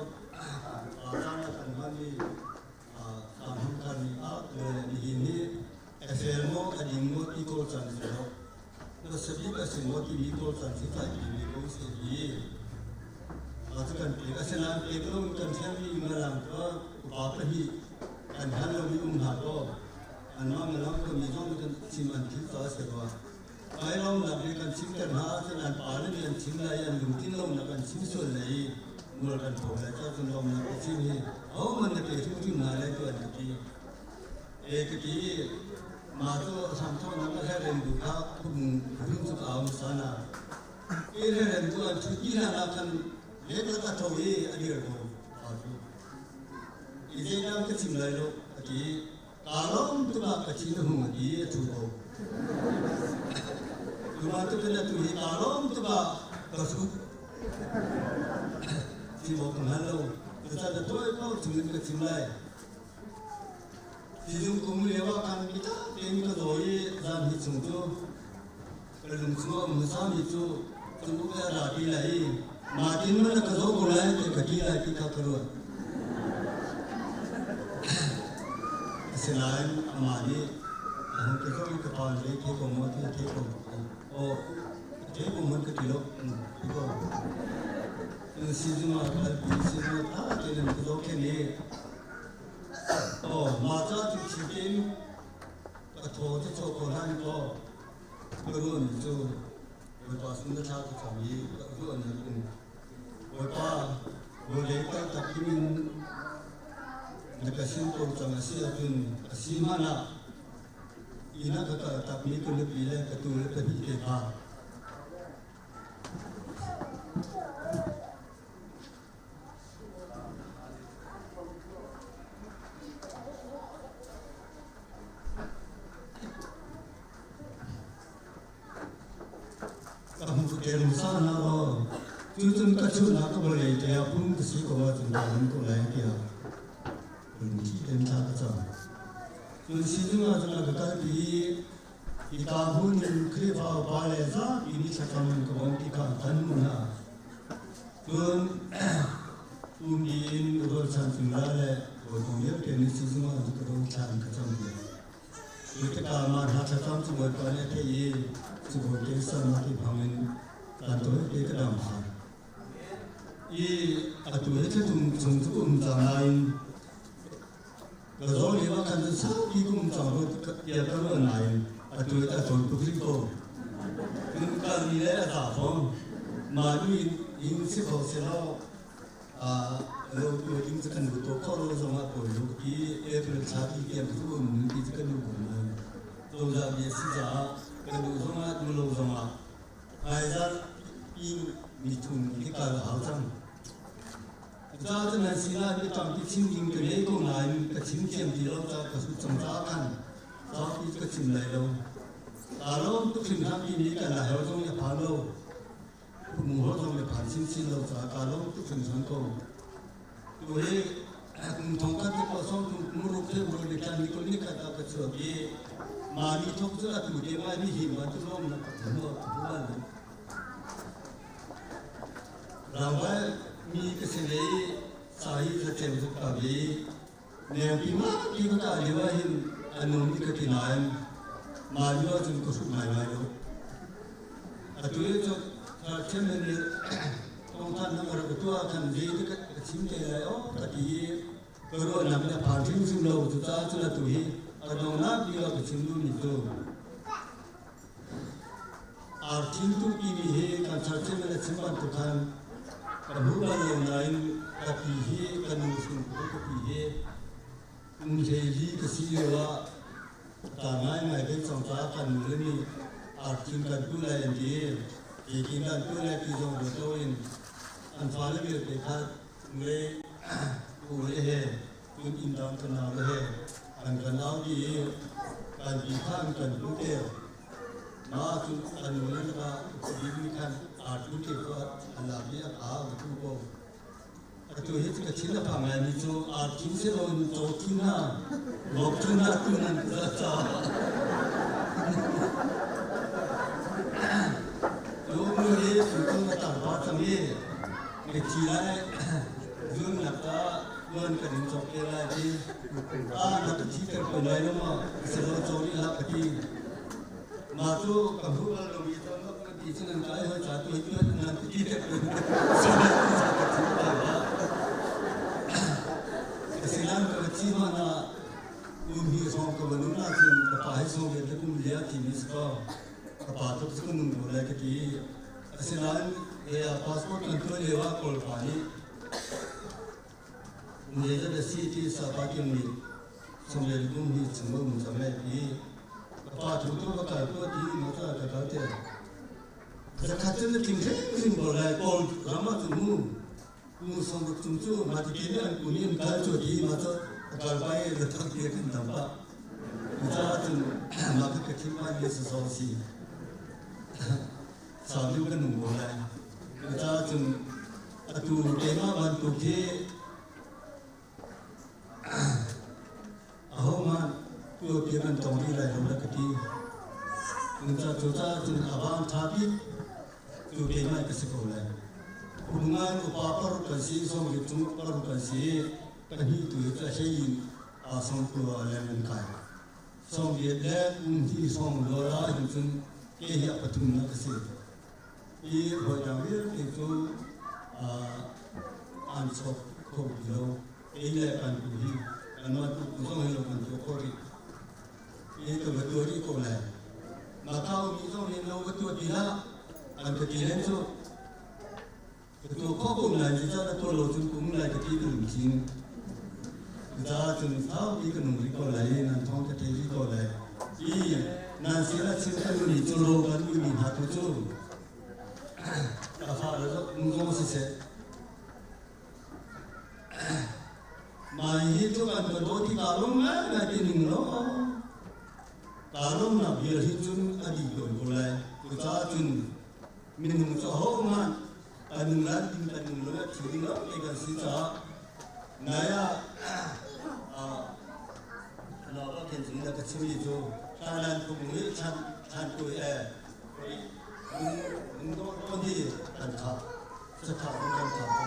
E: si maw timi kawl caan si cai mi ko si hi. Cu kan pek. Asinain pek lo in kan thiammi ngalang kha upa pahnih kan hal lomi um hna kaw anmah ngalang khuami zong nih kan chim an philh caah a si rua. Kai lawmnak nih kan chimter hna ahcun an pale nih an chim lai i an lungtlin lonak an chim sual lai i mual kan pho lai caah cun lawmnak ka chim hi ahohmanh na pe hrimhrim hna lai tiah an ka ti. E ka ti i mah cu a hramthawknak a herrem bu kha phung cu ka au hmasa hna. E herrem cu an ṭhut dih hlan ah khan leklak a tho i a dir ko. I zeidah ka chim lai lo a ti. Kaa lawm tuk ah ka thin a hung a ti a ṭhu ko. Tu bantuk in atu hi kaa lawm tuk ah ka hrut. Chim awk ka hngal lo. Cucaah na tawi ko chung in ka chim lai. Sizung kum lio ah khan biatak tein ka zaw i zan hi chung cu ka lung chung a um hmasami cu cu a ra ti lai i mah tin man ka zaw ko lai ti ka ti lai ti kha ka ruat. Asinain amah nih a hung ka zoh i ka pa nih thei ko maw ti a thei ko. Aw, a thei ko hmanh ka ti lo. Ti ko. Cun sizung ah kalpi sizung ah tha tein an ka zohkhenh i Aw, mah ca cu thi tein ka thaw cu chaw ko hlan kaw ka ruahmi cu Bawipa sin na thla ka cam i ka ruahnak in Bawipa vawlei taktak in na ka sin ko cang a si ahcun a si hmanh ah inn ah ka kal takmi ka nupi le ka tu le pahnih te kha Ka hmuh te sa na aw. Cucun ka chunah ka vawlei te ah pum ka si ko ahcun ka um ko lai tiah lungthi tein thla ka cam. Cun sizung ah cun a ka kalpi i hika hmun in Khrihfa upa le zapi nih thlacam in ka bawmh ti kha kan hmuh hna. Cun umpi in rualchan cungla le hawikom vialte nih sizung ah ka dong thla in ka cam ve. Cu tikah mah hna thlacam cu Bawipa nih a theih i cu bawite salnak i hmang in kan tawi ka dam hna. I atu hi thlathum chung cu um cang nain ka zaw lio ah khan cun saupi ka um cang rua tiah ka ruah nain atu hi a tawi tuk rih ko. Cun kalmi le a za fawn. Mah nu in si kho selaw lo tu ding cu kan lu to kho lo zong ah pawi lo ti April thla ti tiang cu um ti cu kan lu ko nain cozah bia si caah kan duh zong ah duh lo zong ah hmaizarh pin mithun hi kal a hau cang. Cucaah cun nan sinah biatampi chim ding ka ngei ko nain ka chim thiam ti lo caah ka sut cang caah khan saupi cu ka chim lai lo. Kaa lawm tuk hringhran timi kan laheu zong nih a phan lo. Mungho zong le phan chinchin lo caah kaa lawm tuk hringhran ko. Tu hi kum thong khat le pasawm kum muruk February ni thla ni kul ni khat ah ka chuak i mah ni thok cu atu te mai ni hi ban cu lawm na ka hmu ka hmu bal lo. Rangvai mi ka si ve i sa hi thlacem zuk ka ve i nengpi ma ti ka kah lio ah hin a nung i ka ti nain mah lio ahcun ka hrut ngaingai lo. Atu i cu chairman nih thawngthan na rak tuah khan zei te ka chim te lai aw ka ti i ka ruahnak nih a phan hrimhrim lo. Cucaah cun atu hi a donghnak bik ah ka chim duhmi cu arthin tu timi hi kan chairman a chim bantuk khan ka hmu bal lo nain ka pi hi ka nu hrin ka pi hi kum 14 ka si lio ah Ta ngaingai ve cang caah kan nule nih arthin kan tu lai an ti. Zeitin kan tu lai ti zong ruat loin an fale vialte kha le u le he cun inn dang kan nau le he an kan au dih i kan ti kha an kan tu te. Mah cun an nule lakah upa nih khan arthin te cu a lak i a ka a tu ko. Atu hi ka thin a phang ngaimi cu arthin si loin cawthin hna, vokthun hna tu nan ka caah. Cu nu hi tuchun a tar pa cang i mithi lai zunnak ah tuan kan in cawk te lai ti. Ah na ka thi ter ko lai lo maw? Si lo caw rih hlah ka ti. Mah cu ka hmuh bal lomi cang ka ti. ti cu nan kai hoi ca tu hi tu nan ti te Asilan ka chi ma na um hi song ka banu na cun ka pa hi song le kum lia ti mi ko ka pa tuk cu nung lo lai ka ti. Asinain passport kan tuah lio ah Kawl pa nih Nezat a si ti sapa kim nih sawmriat kum hi chung a um cang lai ti. Ka pa thu tu ka kal tuah ti ma ca ka kal te. Zakhat cun na tling hrimhrim ko lai. Kawl ram ah cun mu kum 60 chung cu ma ti nih an kun i an kal cu ti ma ca a kal pa i la thak ti kan tam pah. Cucaah cun mah ka thim ma ni sa si. Sau deuh kan nung ko lai. Cucaah cun atu keimah bantuk hi ahohmanh tuahpiak an tong rih lai lo rak ka ti. Cucaah cun a van ṭha bik cu keimah ka si ko lai. Kum ngan upa paruk kan si, 70 cung paruk kan si i pahnih tu hi cu a hlei in aa sawm kua le nan kai. 80 le kum hnih hrawng lawla hin cun ke hi a pathumnak a si. I hawi dang vialte cu an chawk kho ti lo. Kei le kan tu hi kanmah tu zong hi lo kan tuah khawh rih. I ka va tuah rih ko lai. Mah ka umi zong nih lo va tuah ti hlah. An ka ti len cu. Ka tuah khawh ko lai, zeicah ka tuah lo cun ka um lai ka ti ka lungthin. Cucaah cun saupi ka nung rih ko lai i nan thawng ka thei rih ko lai. I nan sin ah chim ka duhmi cu ro kan duhmi hna tu cu ka fale zong siseh, mah hi cu kan ka dawt i kaa lawm ngaingai ti ning law kaa lawmnak vial hi cun a dih tawn ko lai. Cucaah cun minung cu ahohmanh kan nung lan ding kan nung lo a thi ding lo te kan si caah nai ah lawka khen chung na ka chimmi cu thailand phung nih chan chan tu e nung do ton hi kan khap sakha kan kan khap ko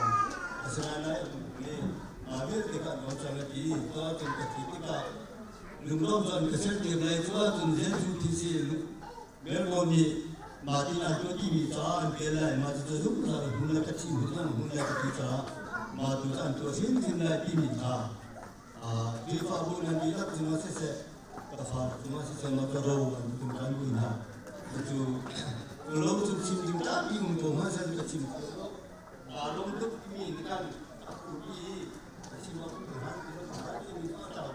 E: asinain lai ni ma vialte kan don cang ti to cun ka thi tikah lunglawm cun ka sel tiam lai cu cun Jesuh thi si Melbourne nih mah ti an tuah timi caah an pel lai. Mah cucu zungzal hmun le ka thi hmun zong hmun le ka thi caah mah tu cu an tuah hrimhrim lai timi kha Khrihfabu nan dihlak cungah siseh, ka fale cungah siseh, mah ka ro an tum kan bui hna. Cucu lo cu chim ding tampi um ko hmanh ka chim kho lo. Aa lawm tuk timi nih kan a phu i a chim a phu hna timi a tlau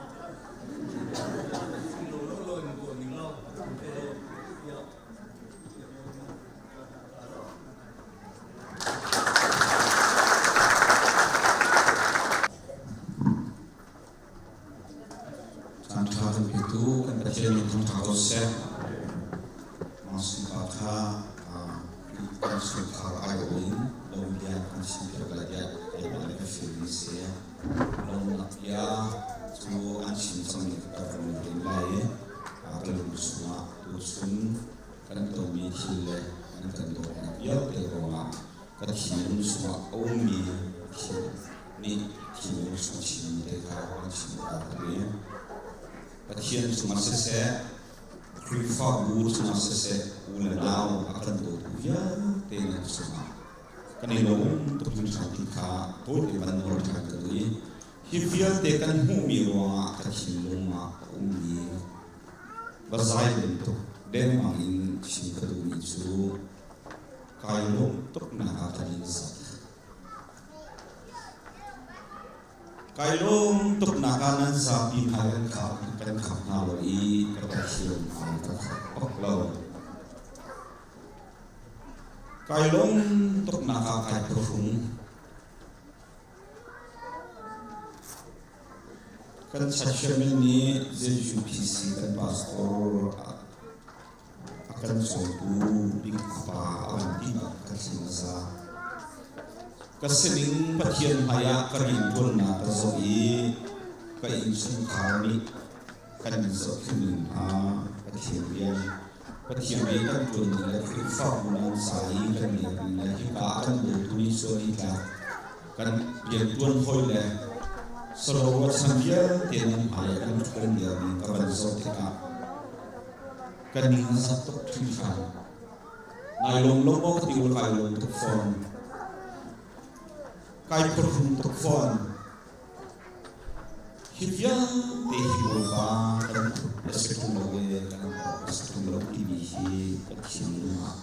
F: Caan ṭha kan petu kan Pathian min thangṭha ko seh. Mah sunpa kha kan chungkhar aiawh in lawmbia kan chimpiak lai tiah keimah le ka fimmi si. Lawmnak bia cu an chim cangmi ka rak rin lai i ka lung chungah tuchun kan tonmi thil le an kan dawtnak vialte ruangah ka thinlung chungah a ummi thil nih thinlung chung chimmi te kha an chim ta ka ti. Pathian cungah siseh, Khrihfabu cungah siseh, u le nau a kan dawtu vialte nan cungah kan i lawm tuk hringhran ti kha tawite van nawl ṭhan ka duh i hi vialte kan hmuhmi ruangah ka thinlung ah a ummi bazai bantuk dengmang in chim ka duhmi cu kai lawm tuknak ah kan in zat. Kai lawm tuknak ah nan zapi hmai kan khap hna lo i ka Pathian hmai ka khap bak lo. Kai lawm tuknak ah kai phuhrung. Kan chairman nih ZUPC kan pastor a kan cawmtu bik a pa a van ti bak ka thin a za. Ka sining Pathian hmai ah ka rianṭuannak ka zoh i ka innchungkhar nih kan in zohkhenh hna. Pathian rian Pathian rian kan ṭuan ning le Khrihfabu nan ca i kan biak ning le hika ah kan dawtu nih chuan i tlak kan rianṭuan hawi le salo ruahchan vialte nan hmai ah kan ṭhuan liomi ka van zoh tikah ka ning a zak tuk hringhran. Nai lawm lo maw ka ti ul kai lawm tuk fawn. Kai phurhung tuk fawn. Hi vialte hi Bawipa kan a si ṭung lo e kan awk a si ṭung lo timi hi ka thinlung ah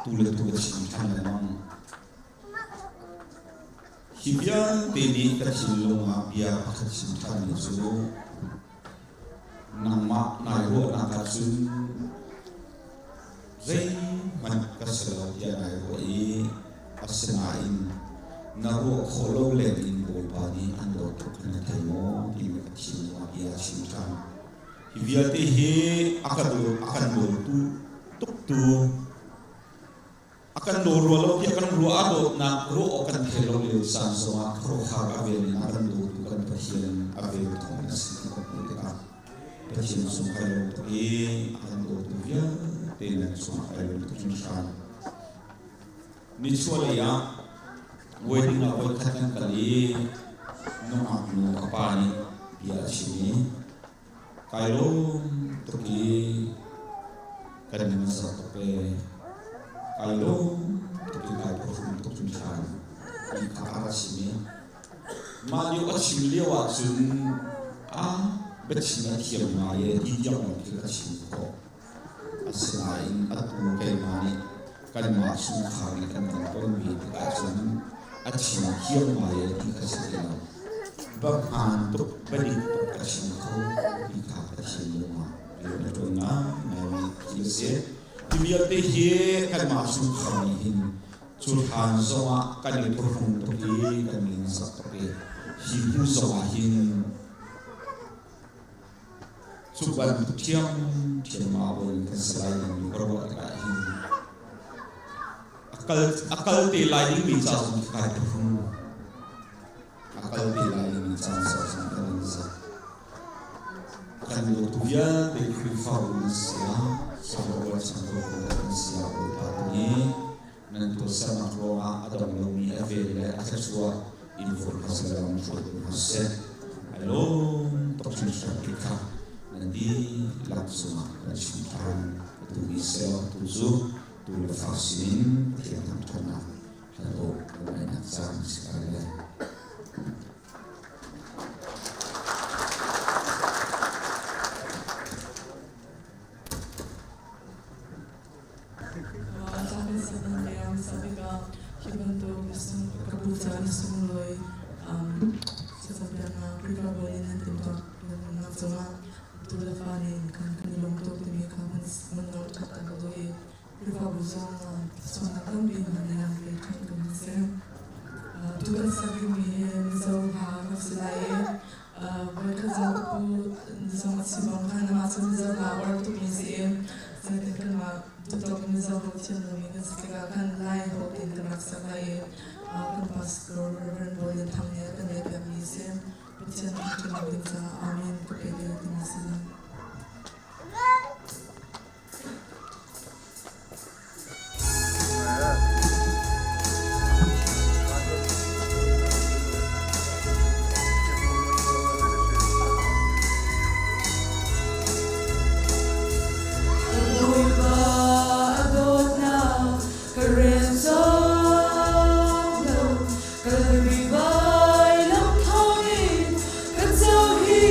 F: tu le tu ka chim ṭhan lengmang. Hi vialte nih ka thinlung ah bia pakhat chim ṭhanmi cu nangmah nai ruahnak ahcun zeihmanh ka si lo tiah nai ruah i asinain na ruah khawh lo lengin Bawipa nih an dawt tuk kha na thei maw timi ka thinlung ah bia a chim ṭhan. Hi vialte hi a ka daw a kan dawtu tuktu A kan daw rua lo tiah kan ruah ah dawtnak ruah awk kan thei lo lio caan zongah khuaruahhar a vel in a kan dawtu kan Pathian a vel thawng a si ti kan hmuh tikah Pathian sung kai lawm tuk i a kan dawtu vialte nan cungah kai lawm tuk hringhran. Nichuahlei ah wedding ah voikhat kan kal i nungak nu a pa nih bia a chim i Kai lawm tuk i kan ning a zak tuk ee. Kai lawm tuk i kai phuhrung tuk hringhran ti kha a rak chim i mah lio a chim lio ahcun a biachim a thiam ngai ee ti tiang lawng khi ka chim khawh. Asinain atu keimah nih kanmah chungkhar nih kan kan tonmi tikah cun a chim thiam ngai ee ti kha si ti lo. Bia tuk, biadik tuk a chim kho ti kha ka thinlung ah rian a ṭuan ngaingaimi thil a si. Hi vialte hi kanmah chungkhar nih hin cu hlan zongah kan i phuhrung tuk i kan ningzak tuk i hi hnu zongah hin Cu bantuk ṭhiamṭhiam ah bawi kan si lai dingmi ka ruah tikah hin a kal te lai dingmi ca zong khi kai phuhrung. A kal te lai dingmi caan zong kan in zak. Kan dawtu vialte Khrihfabu nan si ah, Sabarual changtu kan si ah Bawipa tu nih nan tuahsernak ruangah a dong lomi a vel le a thluachuah in vur hna seh law hruai hna seh. Ai lawm tuk hringhran ti kha nan dihlak cungah kan chim ṭhan. Atu ni seh law tu cu tu le fa sinin Pathian thangṭhatnak hlan awk kan ngaihnak caan si lai le.
D: Hi bantuk ka bu caan sunglawi cacapiaknak Khrihfabu in nan timhtuahnak cungah tu le fa nih kan kan i lawm tuk timi kha man nawl ṭhat a ka duh i Khrihfabu zong sualnak tampi hna nih an pe ṭhan kan si. Tu kan sak dingmi hi Mizo hla kan si lai i voikhat zong ka pu zong a chim bang khan amah cu Mizo hla a uar tukmi si i zeitin kanmah tutawk in Mizo holh thiam lomi kan si tikah khan Lai holh tein kan rak sak lai i kan pastor Reverend Bawi Lian Thang nih a kan lehpiakmi a si. Pathian thangṭhatnak ding caah Amen ka pe ve timi a si. Bawipa a dawtnak ka rel cawk lo, Kalvari vailam thawngin ka co hi.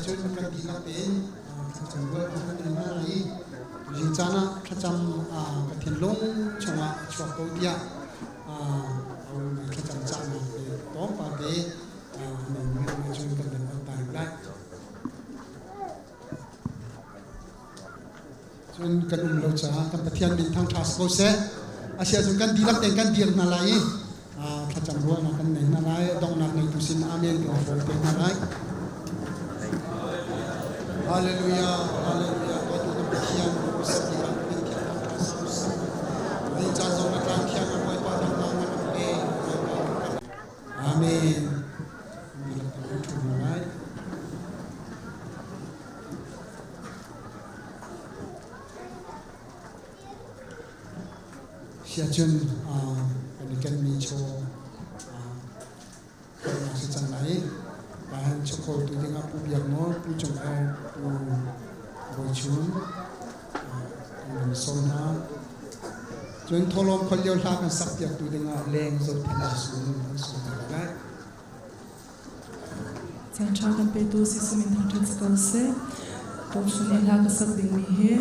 A: Siacun kan dihlak tein thlacam rual kan nei hna lai i tuzing caan ah thlacam ka thinlung chungah a chuak ko tiah thlacam cahnak te tlawmpal te nei mi ahcun kan van on ta lai. Cun kan um lo caah kan Pathian min thangṭha si ko seh. Asiahcun kan dihlak tein kan dir hna lai i thlacam ruahnak kan nei hna lai. Donghnak ngeitu sin amen kan i hrawm te hna lai. Hallelujah, hallelujah. Baitu kan Pathian sati ah min thiang thangṭha si ko seh. Ni caan zong na tlang thiang ah Bawipa donghnak na kan pe. Amen. Dihlak tein kan ṭhu hna lai. Siacun kan i kenmi chaw kholnak si cang lai i han chawkholtu dingah Pu Biak Nawl, Pu Cung Er, Pu Bawi Chum kan van sawm hna. Cun thawhlawm khol lio hla kan sak piaktu dingah Leng Zothan Jesuh kan sawm hna lai.
D: Caanṭha kan petu Jesuh min thangṭhat si ko seh. Tuchun i hla ka sak dingmi hi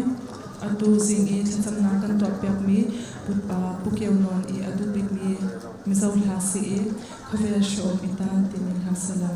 D: atu zing i thlacamnak kan tuahpiakmi Pu Kio Nawn i a duh bikmi Mizo hla si i Khawvel Hreawm i Taan timi hla si lo.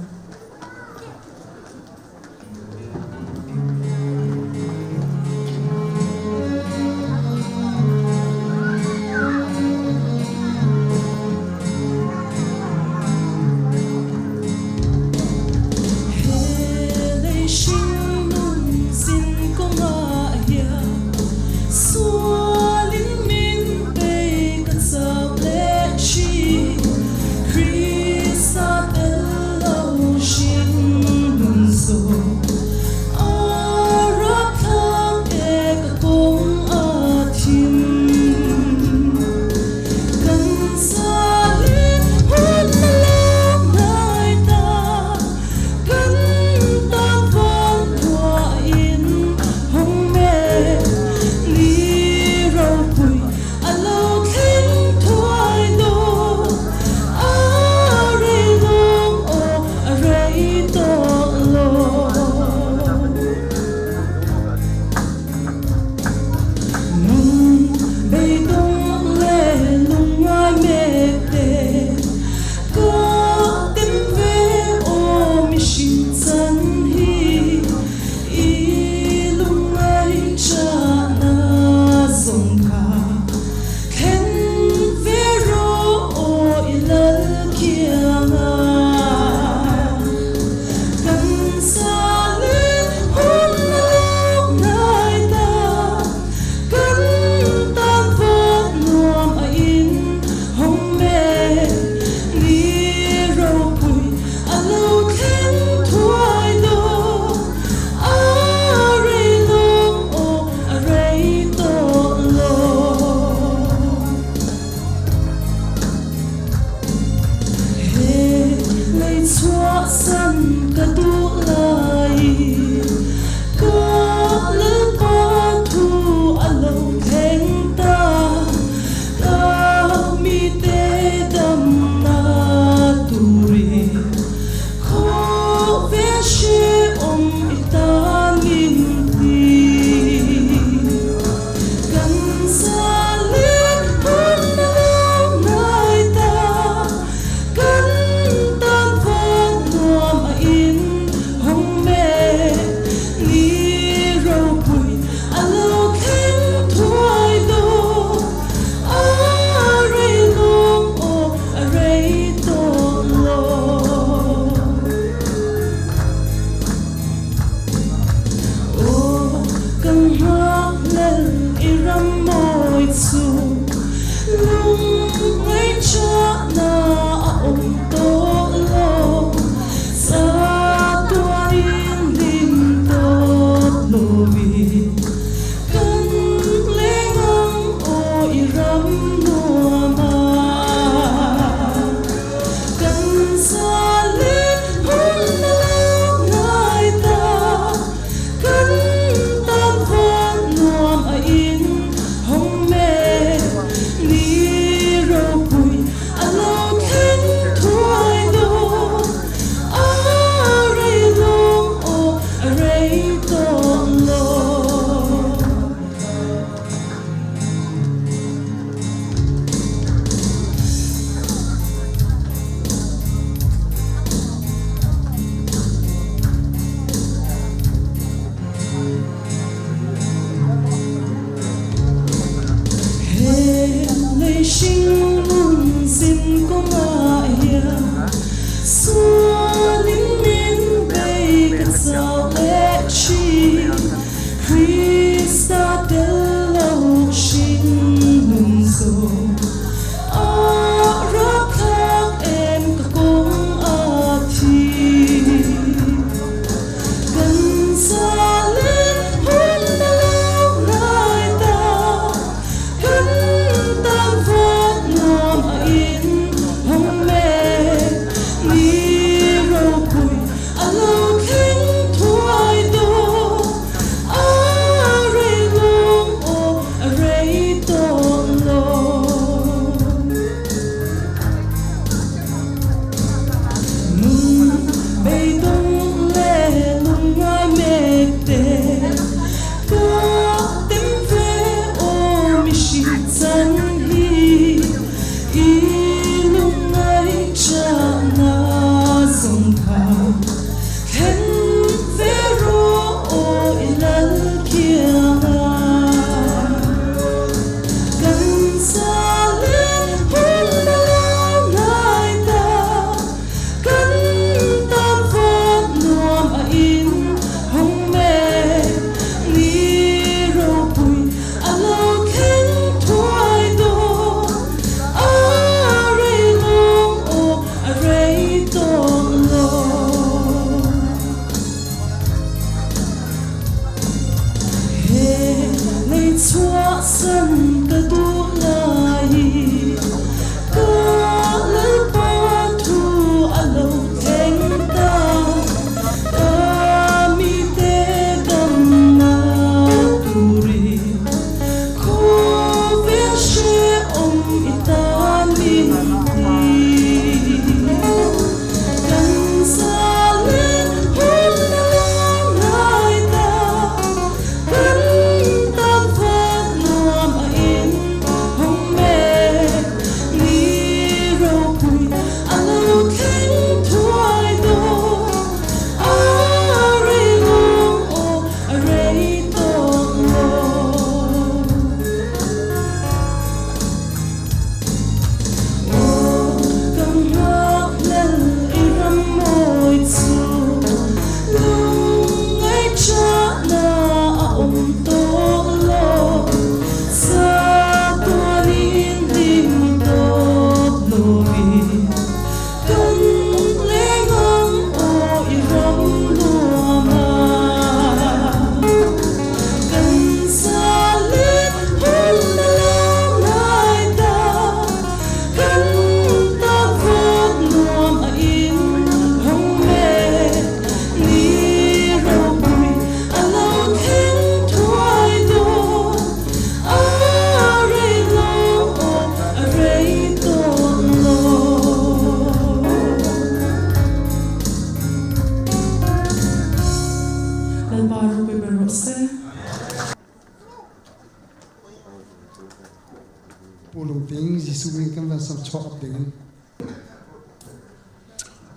A: Jesuh min kan van sam chuak up ding in.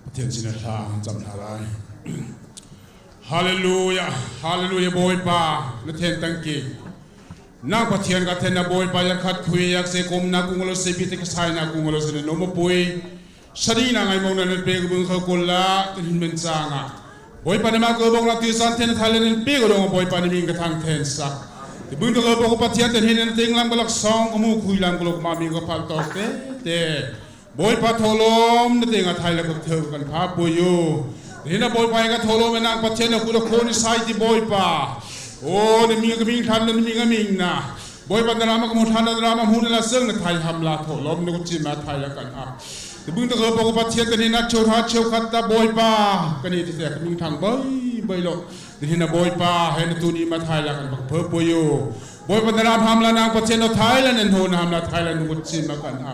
G: Pathian sin a hla cam hna lai. Hallelujah, Hallelujah Bawipa na then tangki. Na Pathian ka then na Bawipa yak khat khui yak se kum na kunglo se bi te ka sai na kunglo se no mo pui. Sari na ngai mong na nan pe bung kha kul la tin hin men changa. Bawipa na ma ko bong la ti san then thailand nan pe ko dong Bawipa ni ming ka thang then sa. Ti bung ko bong Pathian ten hin nan ting lam ka lak song ko mu khui lam ko lok ma mi ko phal tok te te. Bawipa tholom na te nga thai la ka theu kan pha puyu. Ni na Bawipa ka tholom na Pathian na ku la kho ni sai ti Bawipa. O ni mi ka ming than na mi ka ming na. Bawipa na rama ka mu than na rama mu na seng na thai ham la tholom na ku chi ma thai la kan a. Ti bung ta ko ko Pathian ta ni na cheu tha cheu khat ta Bawipa ka ni ti te ka ming thang bai bai lo. Ni na Bawipa he na tu ni ma thai la kan bak phe puyu. Bawipa na ram ham la nang Pathian no Thailand en ho na ham la Thailand ku chi ma kan a.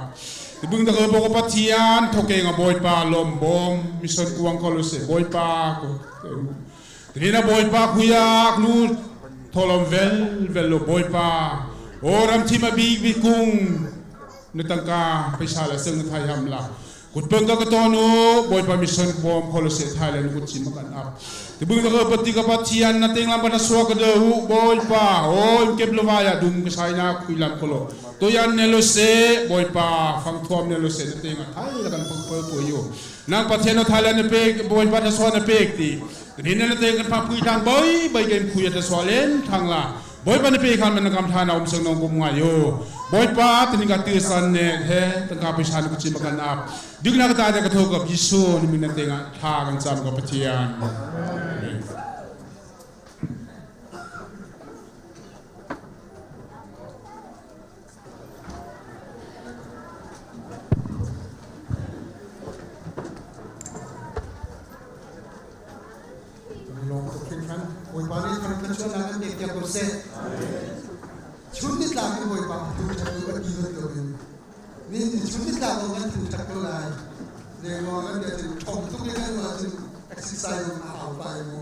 G: Ti bung ta ko ko Pathian thoke nga Bawipa lom bom mission kuang ko lo se Bawipa ko. Ti na Bawipa khuyak nu tholom vel vel lo Bawipa. O ram thi ma bik bi kung na tangka paisa la seng thai ham la kutpeng ka ka tonu Bawipa mission bom ko lo se Thailand ku chi ma kan ap. Ti bung ta ko pati ka Pathian na teng lam ba na suwa ka de hu Bawipa o im kep lo wa ya dum ka sai na khui lam ko lo. To yan ne lo se Bawipa fang thuam ne lo se na teng a thai la kan pang pa po yo. Nang Pathian no Thailand na pek Bawipa ta suwa na pek ti. Ni na teng kan pa pui thang boi bai kem khui ta suwa len thang la. Bawipa na pe khan man kam tha na um sang nong kum nga yo. Bawipa tin ka ti san ne he tang ka pisan ku chi makan ap. Dik na ka ta ka tho ka Jisu ni min na tenga tha kan cham ka Pathian.
A: Lawm tuk hringhran. Bawipa nih thang thluachuahnak an pek piak ko seh. Chun nitlak in Bawipa thangṭhat u a ti bantukin ni chun nitlak lawng kan thangṭhat ko lai. Lengluang kan bia cun ṭhawng tuk in kan ruah cun exercise zong a hau pah i mu.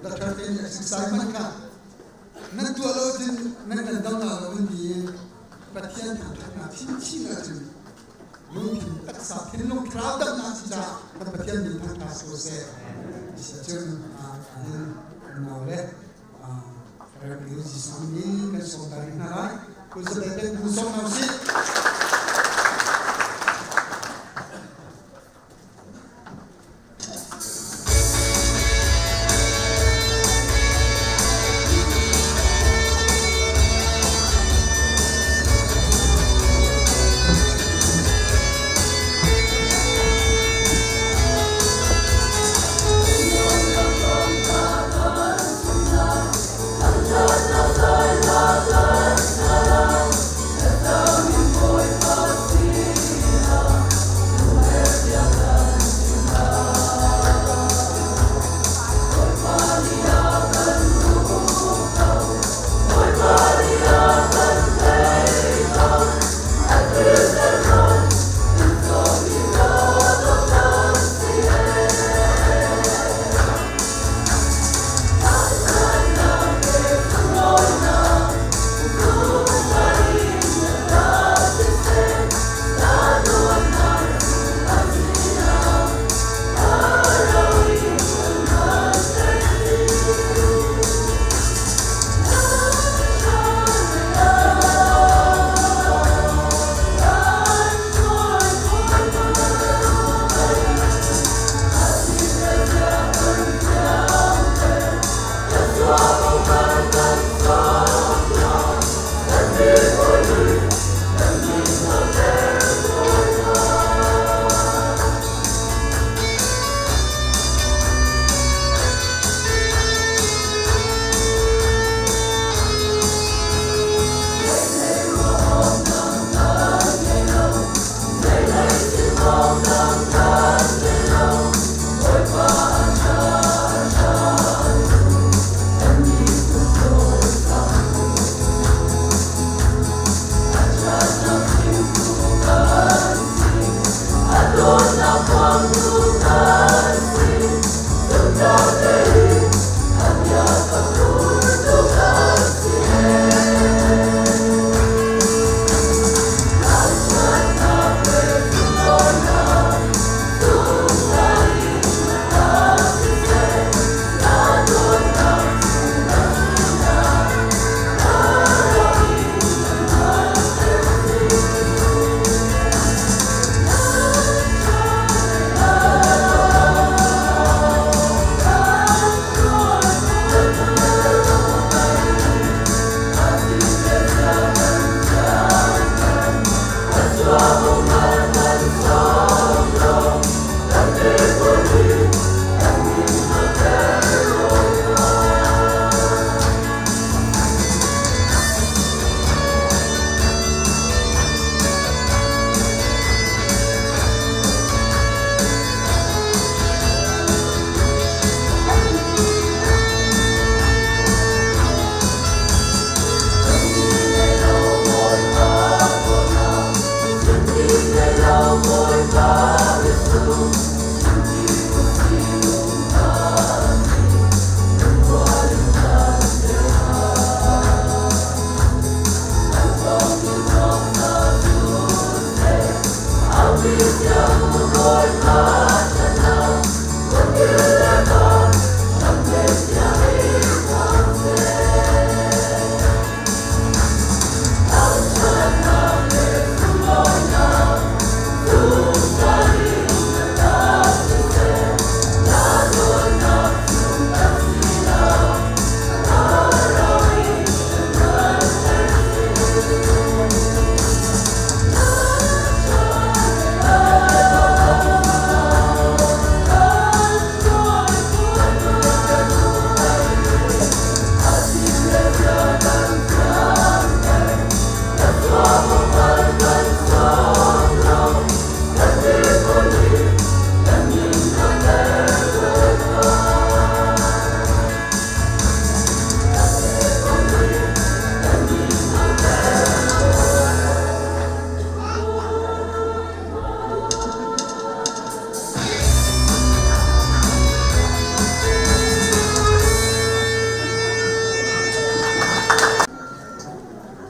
A: Doctor te nih exercise hmanh kha nan tuah lo cun nan kan dam la lo an ti i Pathian thangṭhatnak chinchin ahcun lungthin taksa thinlung thlarau damnak si caah kan Pathian min thangṭhat ko seh. Cun hin nau le Rev. Jesuh nih kan sawm ta rih hna lai. Kun sabel ten bu sawm hna usih.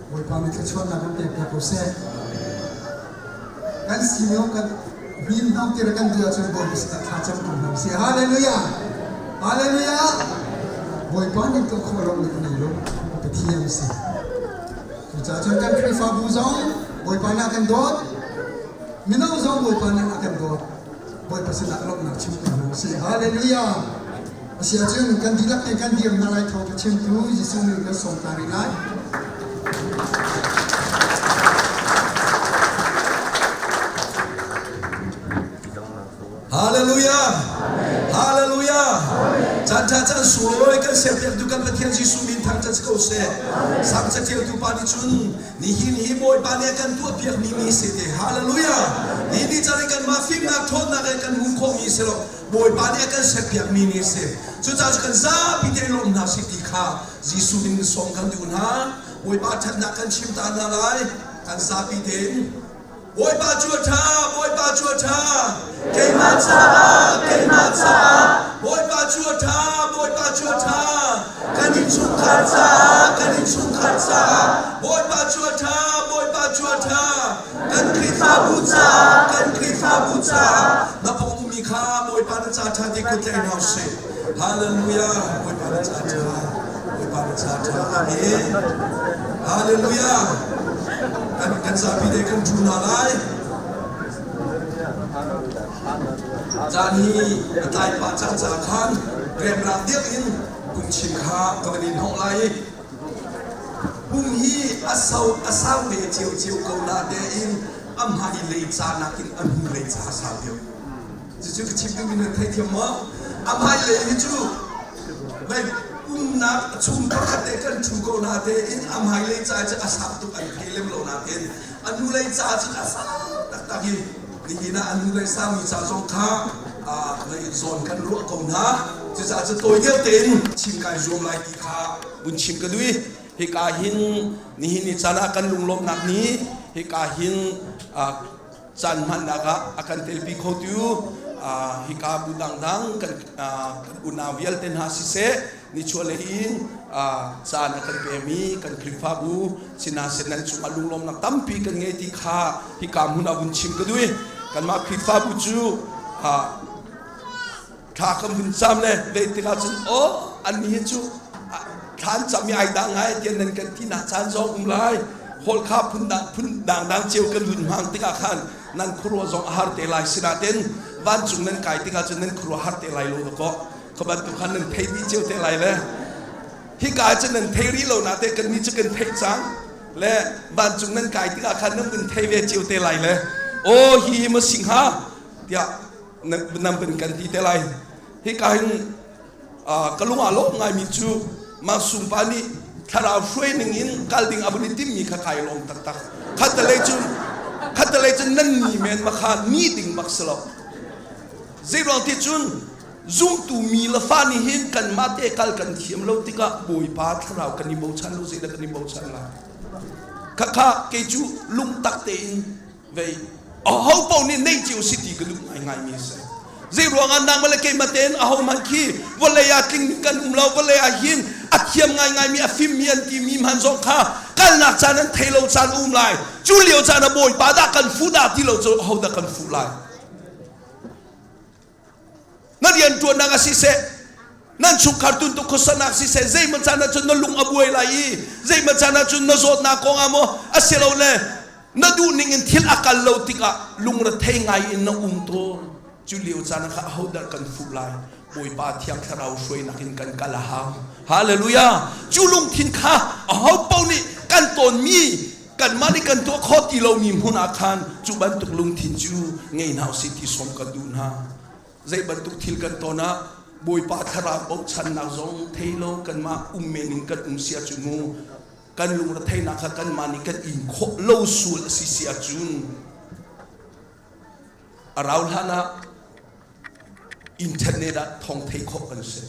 A: Bawipa nih thluachuahnak kan pek piak ko seh. Kan sinio kan min hnam tir kan duh ahcun Bawipa sinah thla cam ko hna usih. Hallelujah! Hallelujah! Bawipa nih tuah khawh lo mi nei lo Pathian si. Cucaah cun kan Khrihfabu zong Bawipa nih a kan dawt. Mino zong Bawipa nih a kan dawt. Bawipa sinah lawmhnak chim ko hna usih. Hallelujah! Asiahcun kan dihlak te kan dir hna lai thawngṭha chimtu Jesuh nih kan sawm ta rih lai.
H: Hallelujah! Hallelujah! Caan ṭha caan sunglawi kan serpiaktu kan Pathian Jesuh min thangṭhat si ko seh. Sang catialtu pa nih cun nihin hi Bawipa nih a kan tuahpiakmi ni si te. Hallelujah! Ni ni caan in kanmah fimnak ṭhawnnak he kan hmuh khawhmi si lo. Bawipa nih a kan serpiakmi ni a si. Cucaah cu kan zapi te lawm hna sih ti kha Jesuh min sawm kan duh hna. Bawipa ṭhatnak kan chim ta hna lai. Kan zapi tein Bawipa cu a ṭha, Bawipa cu a ṭha, keimah caah, keimah caah, Bawipa cu a ṭha, Bawipa cu a ṭha, kan innchungkhar caah, kan innchungkhar caah, Bawipa cu a ṭha, Bawipa cu a ṭha, kan Khrihfabu caah, kan Khrihfabu caah, na pawng ummi kha Bawipa na ca ṭha ti kut tlai hna usih. Hallelujah, Bawipa na ca ṭha, Bawipa na ca ṭha. Amen. Hallelujah. Kan kan zapi te kan ṭhu hna lai. Caan hi a tlai pah cang caah khan remrang deuh in pungchim kha ka van in hnawh lai i Pum hi a sau a sau ve ciocio ko na tein a hmai lei ca nakin a hnu lei ca a sau deuh. Cucu ka chim duhmi nan theithiam maw? A hmai lei hi cu vei umnak chung pakhat te kan ṭhu ko na tein a hmai lei ca cu a sau tuk an thei lem lo nakin a hnu lei ca cu a sau taktak i nihin ah a hnu lei saumi ca zong kha vei zawn kan ruah ko hna. Cucaah cu tawi deuh tein chim kai zuam lai ti kha vun chim ka duh i hika hin nihin ni caan ah kan lunglawmhnak ni hika hin caan hmannak ah a kan telpi khotu hika bu dangdang kan unau vialte hna siseh nichuahlei in caan a kan pemi kan Khrihfabu sinasin nan cungah lunglawmnak tampi kan ngei ti kha hika hmun ah vun chim ka duh i kanmah Khrihfabu cu thla kan vun cam le vei tikah cun aw annih hi cu thla an cam i ai dang ngai tiah nan kan ti nak caan zong um lai hol kha phun dang phun dang dang cio kan vun hmang tikah khan nan khuaruah zong a har te lai sinaten vancung nan kai tikah cun nan khuaruah har te lai lo dakaw kha bantuk khan nan thei dih cio te lai le hika cun nan thei rih lo na te kan ni cu kan theih cang le vancung nan kai tikah khan nan vun thei ve cio te lai le aw hi hi ma singha tiah nan van kan ti te lai hika hin ka lung ah lawm ngaimi cu Mangsung pa nih thlarau hruai ning in kal ding a vun i timmi kha kai lawm taktak khatalei cun khatalei cun nan ni men ma kha ni ding bak si lo zeiruang ti cun zumtu mi le fa nih hin kanmah te kal kan thiam lo tikah bawipa thlarau kan i bochan lo zeidah kan i bochan lai khakha kei cu lungtak tein vei aho paoh nih neih cio si ti ka duh ngaingai mi a si zei ruangah nangmah le keimah tein aho hmanh khi vawlei ah tling kan um lo vawlei ah hin a thiam ngaingai mi a fim mi an ti mi hman zong kha kalnak caan an thei lo caan um lai cu lio caan ah bawipa dah kan fuh dah ti lo cu aho dah kan fuh lai. rianṭuannak ah siseh, nan chungkhar tuntuk khuasanak siseh, zeimaw caan ah cun na lung a buai lai i zeimaw caan ah cun na zawtnak kong ah maw asilole na duhning in thil a kal lo tikah lungrethei ngai in na um tawn. Cu lio caan ah kha ahodah kan fuh lai? Bawipa Thiang Thlarau hruainak in kan kal a hau. Hallelujah! Cu lungthin kha aho paoh nih kan tawnmi kanmah nih kan tuah khawh ti lomi hmun ah khan cu bantuk lungthin cu ngei hna usih ti sawm kan duh hna. Zei bantuk thil kan ton ah Bawipa Thlarau bochannak zong thei lo kanmah um men in kan um sia cu mu kan lungretheihnak kha kanmah nih kan in khawh lo sual a si si ahcun a rau hlan ah internet ah thawng thei khawh kan si.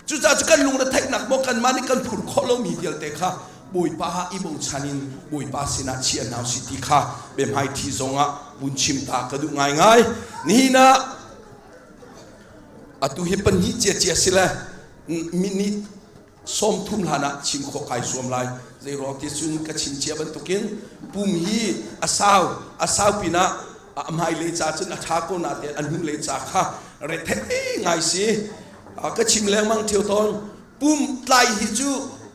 H: Cucaah cu kan lungretheihnak maw kanmah nih kan phur khawh lomi vialte kha Bawipa ah i bochan in Bawipa sinah chia hna usih ti kha biahmaiṭhi zongah vun chim ta ka duh ngaingai. Nihin ah atu hi pahnih ciacia si le minute 30 hlan ah chim khawh kai zuam lai. Zeiruang ti cun ka chim cia bantukin pum hi a sau a sau pinah a hmailei ca cun a ṭha ko natein a hnulei ca kha rethei ngai si. Ka chim lengmang ṭheo tawn. Pum tlai hi cu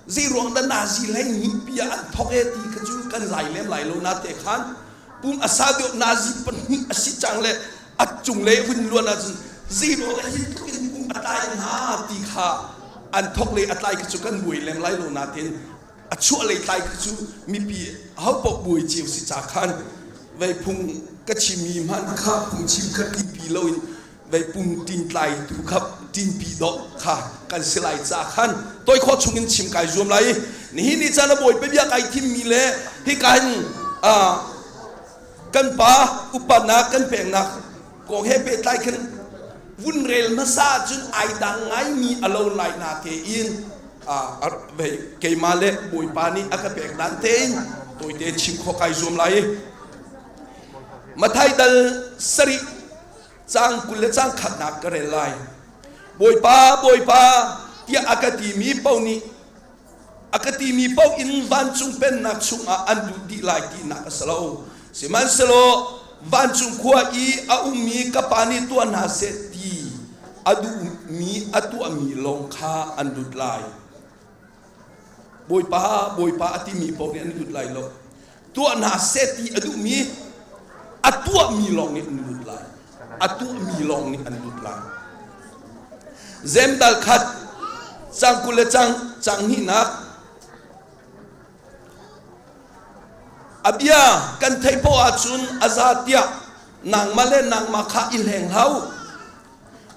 H: zeiruang dah nazi hlei hnih pi ah an thok e ti kha cu kan zai lem lai lo nate khan pum a sa deuh nazi pahnih a si cang le a cunglei hun luan ahcun zeiruang dah hi tluk in pum a tlai hnga ti kha an thok le a tlai kha cu kan buai lem lai lo natein a chuah lei tlai kha cu mipi ho paoh buai cio si ca khan vei phung ka chimmi hmanh kha phungchim kha tipi loin vei pum tintlai tu kha tinpi dawh kha kan si lai ca khan toi khawh chung in chim kai zuam lai. Nihin ni caan a bawi bia kai thimmi le hika hin kan pa upatnak kan peknak kong he pehtlai khan vun rel hmasa cun ai dang ngaimi a lo lai na te in keimah le bawipa nih a ka pek dan tein tawite chim khawh kai zuam lai. Mathai dal sarih caang 20 le caang khatnak ka rel lai. Bawipa, Bawipa tiah a ka timi paoh nih a ka timi paoh in vancung pennak chungah an lut dih lai tinak a si lo. Sihmanhsehlaw vancung khua i a ummi ka Pa nih tuah hna seh ti a duhmi a tuahmi lawng kha an lut lai. Bawipa, Bawipa a timi paoh nih an lut lai lo. Tuah hna seh ti a duhmi a tuahmi lawng nih an lut lai. A tuahmi lawng nih an lut lai. Zem dal khat cang 20 le cang cang hnihnak a bia kan theih poah ahcun a za tiah nangmah le nangmah kha i hleng hlah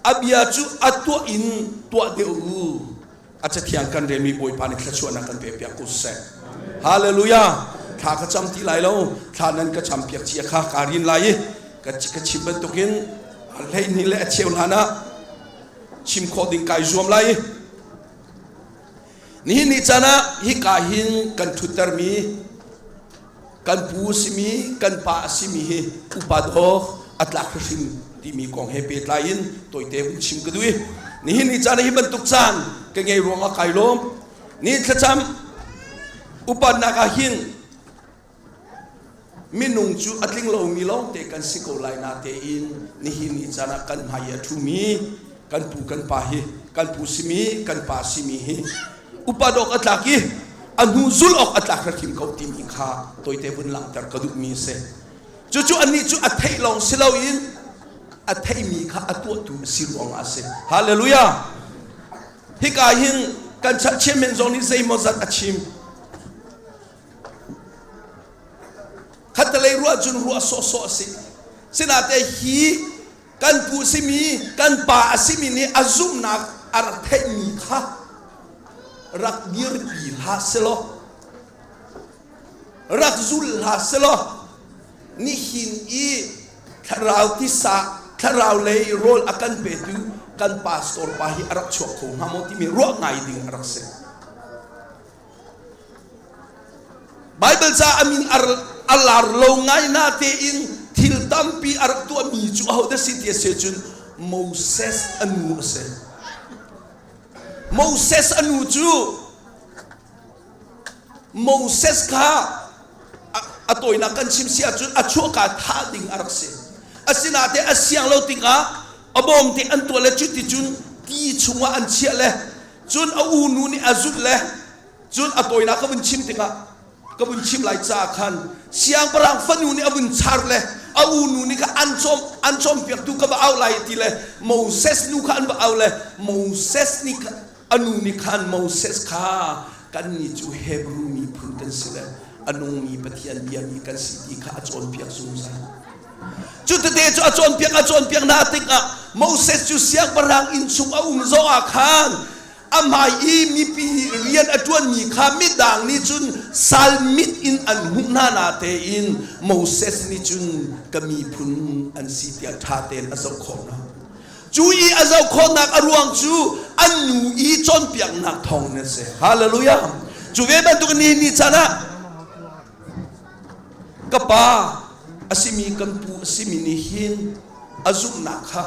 H: a bia cu a tuah in tuah deuh u. A cathiang kan relmi Bawipa nih thluachuahnak kan pek piak ko seh. Hallelujah. Thla ka cam ti lai lo. Thla nan ka cam piak cia kha kaa rin lai i ka chim bantukin 12 le a cheu hlan ah chim khawh ding kai zuam lai. Nihin ni caan ah hika hin kan ṭhuttermi kan pu simi kan pa a simi hi upa dawk a tlak hrim timi kong he pehtlai in tawite hun chim ka duh i nihin ni caan hi bantuk caan ka ngei ruangah kai lawm. Ni thlacam upatnak ah hin minung cu a tling lomi lawngte kan si ko lai na tein nihin ni caan ah kan hmai i a ṭhumi kan pu kan pa hi kan pu simi kan pa simi hi upat awk a tlak i a hnu zulh awk a tlak hrim ko timi kha tawite vun langhter ka duhmi a si. Cucu annih cu a theih lawng si loin a theihmi kha a tuahtu a si ruangah a si. Hallelujah! Hika hin kan church chairman zong nih zeimawzat a chim. Khattelei ruah cun ruah sawhsawh a si. Sinate hi kan pu simi kan pa a simi nih a zumhnak a rak theihmi kha rak dirpi hlah selaw, rak zul hlah selaw, nihin i thlarau tisa thlarau lei rawl a kan petu kan pastor pa hi a rak chuak kho hnga maw timi ruah ngai ding a rak si. Baibal ca a min a lar lo ngai na tein thil tampi a rak tuahmi cu ahodah si ti a si cun Moses a nu a si. Moses a nu cu Moses kha a tawinak kan chim si ahcun a chuahka thah ding a rak si. Asinain a siang lo tikah. A bawm te an tuah le cuticun ti chungah an chiah le cun a unu nih a zulh le cun a tawinak ka vun chim tikah ka vun chim lai caah khan siangpahrang fanu nih a vun char le a unu nih kha an cawm an cawmpiaktu ka va au lai ti le Moses nu kha an va au le Moses nih a nu nih khan Moses kha kannih cu Hebrew miphun kan si le a nungmi Pathian biami kan si ti kha a cawnpiak zungzal. Cu tete cu a cawnpiak a cawnpiak hna tikah Moses cu siangpahrang inn chung a um zong ah khan a hmai i mipi rian a ṭuanmi kha midang nih cun sal mit in an hmuh hna na tein Moses nih cun ka miphun an si tiah ṭha tein a zoh khawh hna. Cu i a zoh khawhnak a ruang cu an nu i cawnpiaknak thawng in a si. Hallelujah. Cu ve bantuk ni ni caan ah ka pa a simi kan pu a simi nih hin a zumhnak kha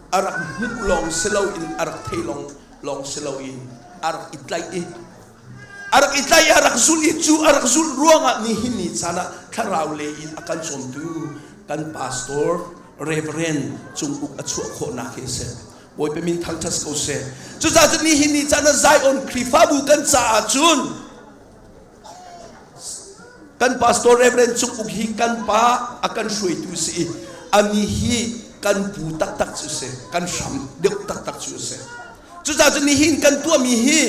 H: a rak hmuh lawng si loin a rak thei lawng lawng si loin a rak i tlaih i a rak i tlaih i a rak zulh i cu a rak zulh ruangah nihin ni caan ah thlarau lei in a kan cawmtu kan pastor Reverend Cung Uk a chuah khawhnak hi a si. Bawipa min thangṭhat ko seh. Cucaah cun nihin ni caan ah Zion Khrihfabu kan caah cun kan pastor Reverend Cung Uk hi kan pa a kan hruaitu si i ani hi kan pu taktak cu si kan hram deuh taktak cu a si. Cucaah cun nihin kan tuahmi hi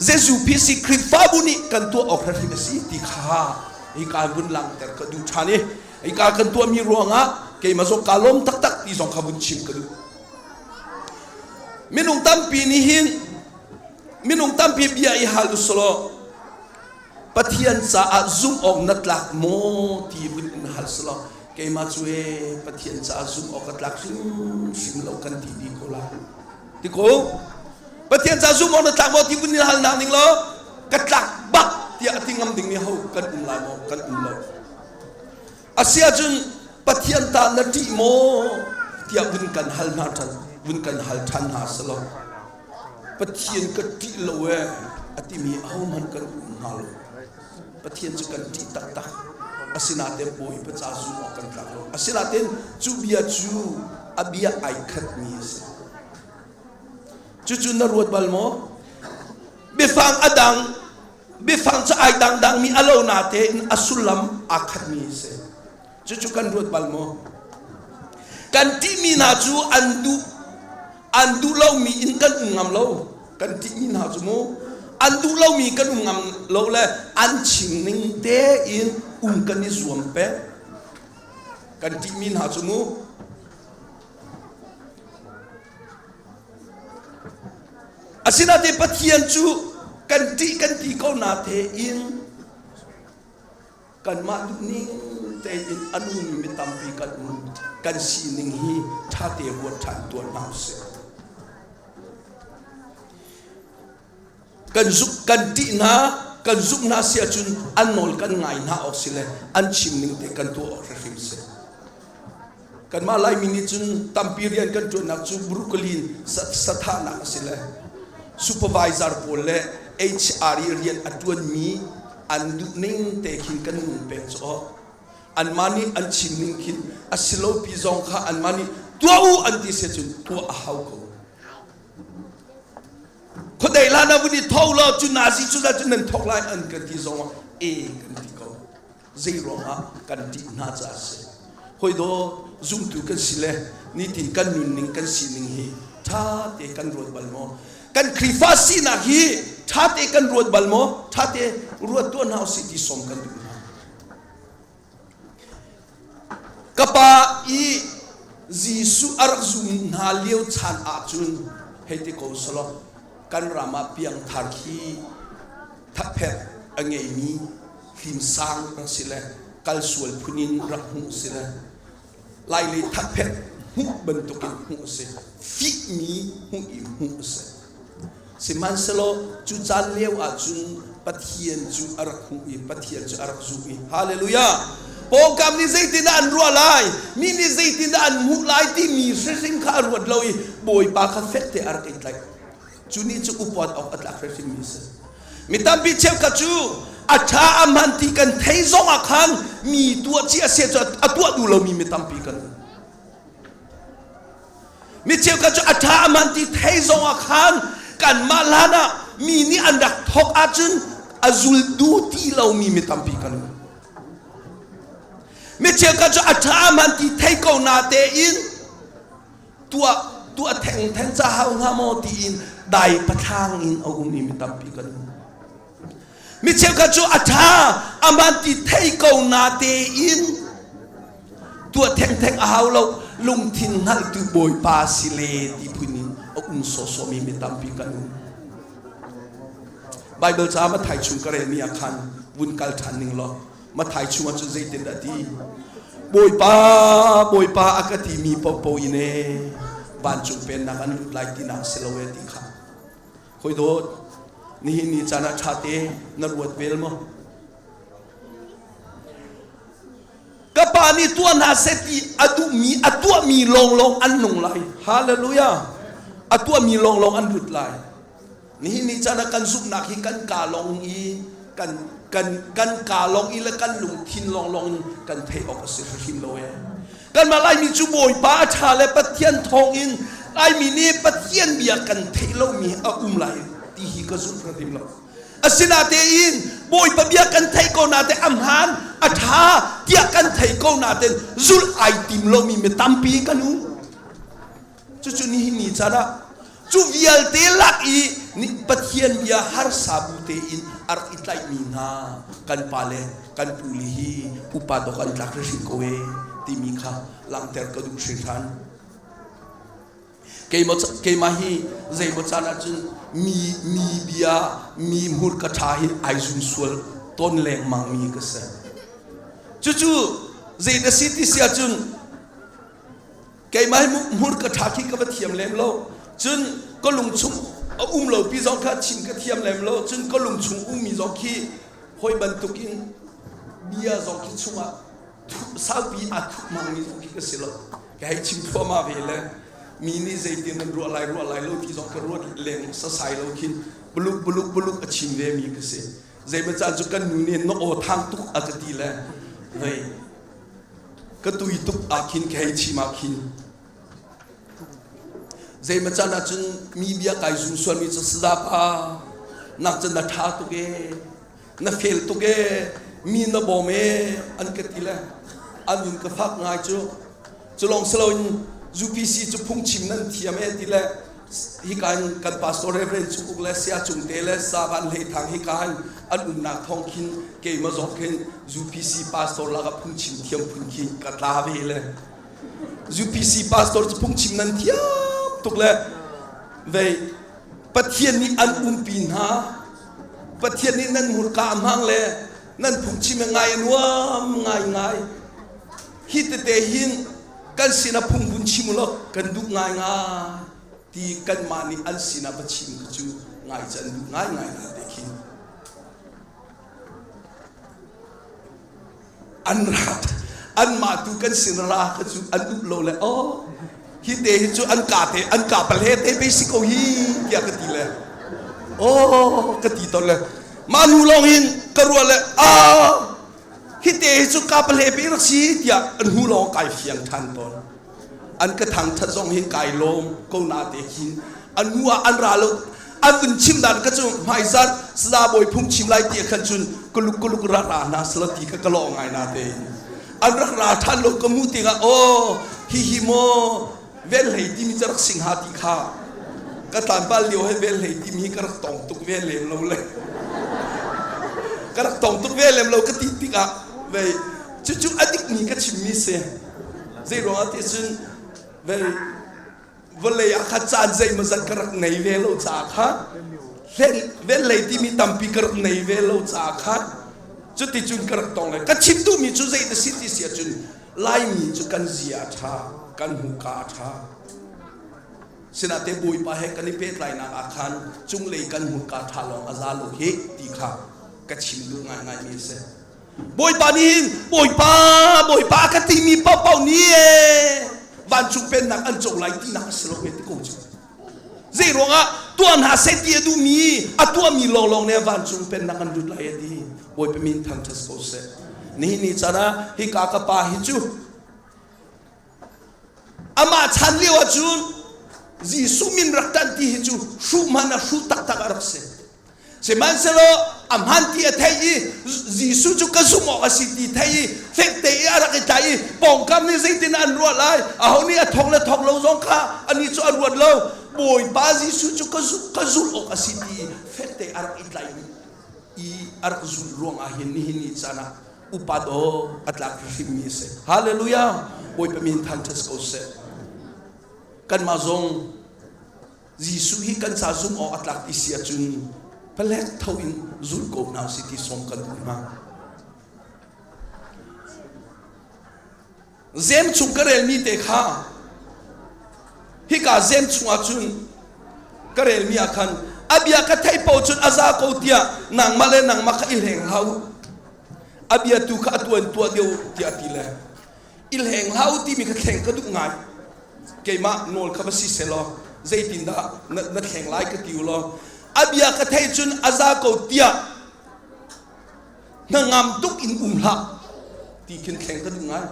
H: Jesuh PC Khrihfabu nih kan tuah awk hrim a si ti kha hika vun langhter ka duh ṭhan i hika kan tuahmi ruangah keimah zong kaa lawm taktak ti zong kha vun chim ka duh. Minung tampi nih hin minung tampi bia i hal usulaw Pathian caah zumh awk na tlak maw ti vun in hal selaw keimah cu ee Pathian caah zumh awk ka tlak hrimhrim lo kan ti dih ko lai. Ti ko Pathian ca zum awk na tlak maw ti vun in hal nak ning law ka tlak bak tiah a ti ngam ding mi ho kan um lai maw kan um lo. Asi ahcun Pathian ta na ṭih maw tiah vun kan hal hna ṭhan vun kan hal ṭhan hna selaw Pathian ka ṭih lo ee a timi ahohmanh kan um hna lo. Pathian cu kan ṭih taktak. Asinain Bawipa ca zum awk kan tlak lo. Asinain cu bia cu a bia ai khatmi a si. Cucu na ruat bal maw? Biafang a dang, biafang cu ai dangdangmi a lo natein a sullam aa khatmi a si. Cucu kan ruat bal maw? Kan ṭihmi hna cu an duh an duh lomi in kan um ngam lo. Kan ṭihmi hna cu mu an duh lomi kan um ngam lo le an chim ning tein um kan i zuam peng. Kan ṭihmi hna cu mu Asinain Pathian cu kan ṭih kan ti ko na tein kanmah duhning tein a nungmi mi tampi kan um kan sining hi ṭhate ruat ṭhan tuah hna usih. Kan zuk kan ṭih hna kan zumh hna si ahcun an nawl kan ngai hna awk si le an chim ning te kan tuah awk hrimhrim si. Kanmah Laimi nih cun tampi rian kan ṭuannak cu Brooklyn sathahnak a si le supervisor pawl le HR i rian a ṭuanmi an duhning te khin kan nung peng cu aw. Anmah nih an chim ning khin a si lo pi zong kha anmah nih tuah u an ti si cun tuah a hau ko. Khuadei hlan ah vun i tho law cu nazi cu cu nan thok lai an kan ti zong ah e kan ti ko. Zei ruangah kan ṭih hna caah a si. Hawi daw zumtu kan si le nitin kan nunning kan sining hi ṭha te kan ruat bal maw? Kan Khrihfa sinak hi ṭha te kan ruat bal maw? Ṭha te ruat tuah hna usih ti sawm kan duh hna. Ka pa i Jesuh a rak zum hna lio chan ahcun hei ti ko selaw kan ram ah piangthar khi thakphet a ngeimi fimsang rak si le kalsual phun in rak hmuh si le lailei thakphet hmuh bantukin hmuh a si fihmi hmuh i hmuh a si sihmanhsehlaw cu caan lio ahcun Pathian cu a rak hmuh i Pathian cu a rak zumh i hallelujah pawngkam nih zeitindah an ruah lai mi nih zeitindah an hmuh lai timi hrimhrim kha a ruat lo i Bawipa kha fek te a rak i tlaih cu nih cu upat awk a tlak hrimhrimmi a si Mi tampi cheukhat cu a ṭha a hman ti kan thei zong ah khan mi tuah ci a si cu a tuah duh lomi mi tampi kan um. Mi cheukhat cu a ṭha a hman ti thei zong ah khan kanmah hlan ah mi nih an rak thawk ahcun a zul duh ti lomi mi tampi kan um. Mi cheukhat cu a ṭha a hman ti thei ko na tein tuah tuah thengtheng ca hau hnga maw tiin dai pathlang in a ummi mi tampi kan um. Mi cheukhat cu a ṭha a hman ti thei ko na tein tuah thengtheng a hau lo lungthin hngalhtu Bawipa si le ti phun in a um sawsawmi mi tampi kan um. Bible ca Matthai chung ka relmi ah khan vun kal ṭhan ning law Matthai chung ah cun zeitin dah ti? Bawipa, Bawipa a ka timi paohpaoh in ee vancung pennak an lut lai tinak si lo ee ti kha. Hawi dawt, nihin ni caan ah ṭhate na ruat vel maw? Ka pa nih tuah hna seh ti a duhmi, a tuahmi lawnglawng an nung lai. Hallelujah! A tuahmi lawnglawng an lut lai. Nihin ni caan ah kan zumhnak hi kan kaa lawng i kan kan kan kaa lawng i le kan lungthin lawnglawng in kan theih awk a si hrimhrim lo ee. Kanmah Laimi cu Bawipa a ṭha le Pathian thawngin Laimi nih Pathian bia kan theih lomi a um lai ti hi ka zumh hrimhrim lo. Asinatein Bawipa bia kan theih ko natein a hmaan a ṭha tiah kan theih ko natein zulh ai tim lomi mi tampi kan um. Cucu nihin ni caan ah cu vialte lak i Pathian bia harsa bu tein a rak i tlaihmi hna kan pale kan pule hi upa dawk an tlak hrimhrim ko ee timi kha langhter ka duh hringhran. Keimah keimah hi zeimaw caan ahcun mi mi bia mi hmurka ṭha hi ai zum sual tawn lengmang mi ka si. Cucu zei na si ti si ahcun Keimah hi hmurka ṭha khi ka va thiam lem lo. Cun ka lungchung a um lo pi zong kha chim ka thiam lem lo. Cun ka lungchung ummi zong khi hawi bantukin bia zong khi chungah saupi aa thup mangmi zong khi ka si lo. Ka hei chim thluahmah ve le mi nih zeitin nan ruah lai ruah lai lo ti zong ka ruat leng sasai lo khin buluk buluk buluk a chim ve mi ka si. Zeimaw caan cu kan nu nih na aw thang tuk a ka ti le hei Ka tui tuk ah khin ka hei chim ah khin zeimaw caan ah cun mi bia kai zum sualmi cu sazapa nak cun na ṭha tuk ee na fel tuk ee mi na bawm ee an ka ti le an nun ka fak ngai cu. Cu lawng si loin UPC cu phungchim nan thiam ee ti le hika in kan pastor Reverend Cung Uk le Saya Cung Te le Savan Hlei Thang hika in an umnak thawng khin keimah zong khin UPC pastor lakah phungchim thiam phun khi ka tla ve le UPC pastor cu phungchim nan thiam tuk le vei Pathian nih an umpi hna. Pathian nih nan hmurka a hmang le nan phungchim ngai a nuam ngai ngai. Hi tete hin kan sinah phung vun chim u law kan duh ngaingai ti kanmah nih an sinah va chim kha cu ngai cu an duh ngaingai hna te khi. An rat anmah tu kan sin ra kha cu an duh lo le oh hi te hi cu an ka te an ka pal he te pe si ko hi tiah ka ti le oh ka ti ton le mah nu lawng hin ka ruah le ah hi te hi cu ka pale pe rak si tiah an hu lawng kai fiang ṭhan tawn. An ka thangṭhat zong hin kai lawm ko na te hin an hnu ah an ra lo. An vun chim dan ka cu hmaizat saza bawi phung chim lai ti khan cun kuluk kuluk ra ra hna sala ti kha ka lawh ngai na te. An rak ra ṭhan lo ka mu tikah aw hi hi maw velhlei timi cu rak sing ha ti kha ka tlanval lio he velhlei timi hi ka rak tong tuk ve lem lo le ka rak tong tuk ve lem lo ka ti tikah vei cucu a dikmi ka chimmi si. Zei ruangah ti cun vei vawlei ah kha caan zeimawzat ka rak nei ve lo caah kha velhlei timi tampi ka rak nei ve lo caah kha cuticun ka rak tong le ka chim duhmi cu zei na si ti si ahcun Laimi cu kan zia a ṭha, kan hmuka a ṭha. Sinate Bawipa he kan i pehtlainak ah khan cunglei kan hmurka ṭha lawng a za lo hih ti kha ka chim duh ngaingaimi a si. Bawipa nih hin Bawipa, Bawipa ka timi paohpaoh nih ee vancung pennak an co lai tinak a si lo ve ti ko cu. Zei ruangah tuah hna seh ti a duhmi a tuahmi lawnglawng nih vancung pennak an lut lai a ti. Bawipa min thangṭhat ko seh. Nihin ni caan ah hika ka pa hi cu amah chan lio ahcun. Jesuh min rak ṭanh ti hi cu hruh hmanh ah hruh taktak a rak si. Sihmanhsehlaw a hman ti a theih i Jesuh cu ka zumh awk a si ti theih i fekte i a rak i tlai i pawngkam nih zeitin an ruah lai, aho nih a thawk le thawk lo zong kha anih cu a ruat lo. Bawipa Jesuh cu ka zulh awk a si ti fekte a rak i tlai i a rak zulh ruangah hin nihin ni caan ah upat awk a tlak hrimmi a si. Hallelujah! Bawipa min thangṭhat ko seh. Kanmah zong Jesuh hi kan ca zumh awk a tlak ti si ahcun palek tho in zul ko hna usih ti sawm kan duh hna. Zem chung ka relmi te kha hika zem chungah cun ka relmi ah khan a bia ka theih paoh cun a za ko tiah nangmah le nangmah kha i hleng hlah u. A bia tu kha a tuan tuah deuh tiah a ti le i hleng hlah u timi kha thleng ka duh ngai. Keimah nawl kha va si selaw zeitindah na, na thleng lai ka ti u law a bia ka theih cun a za ko tiah hnangam tuk in um hlah ti khin thleng ka duh ngai.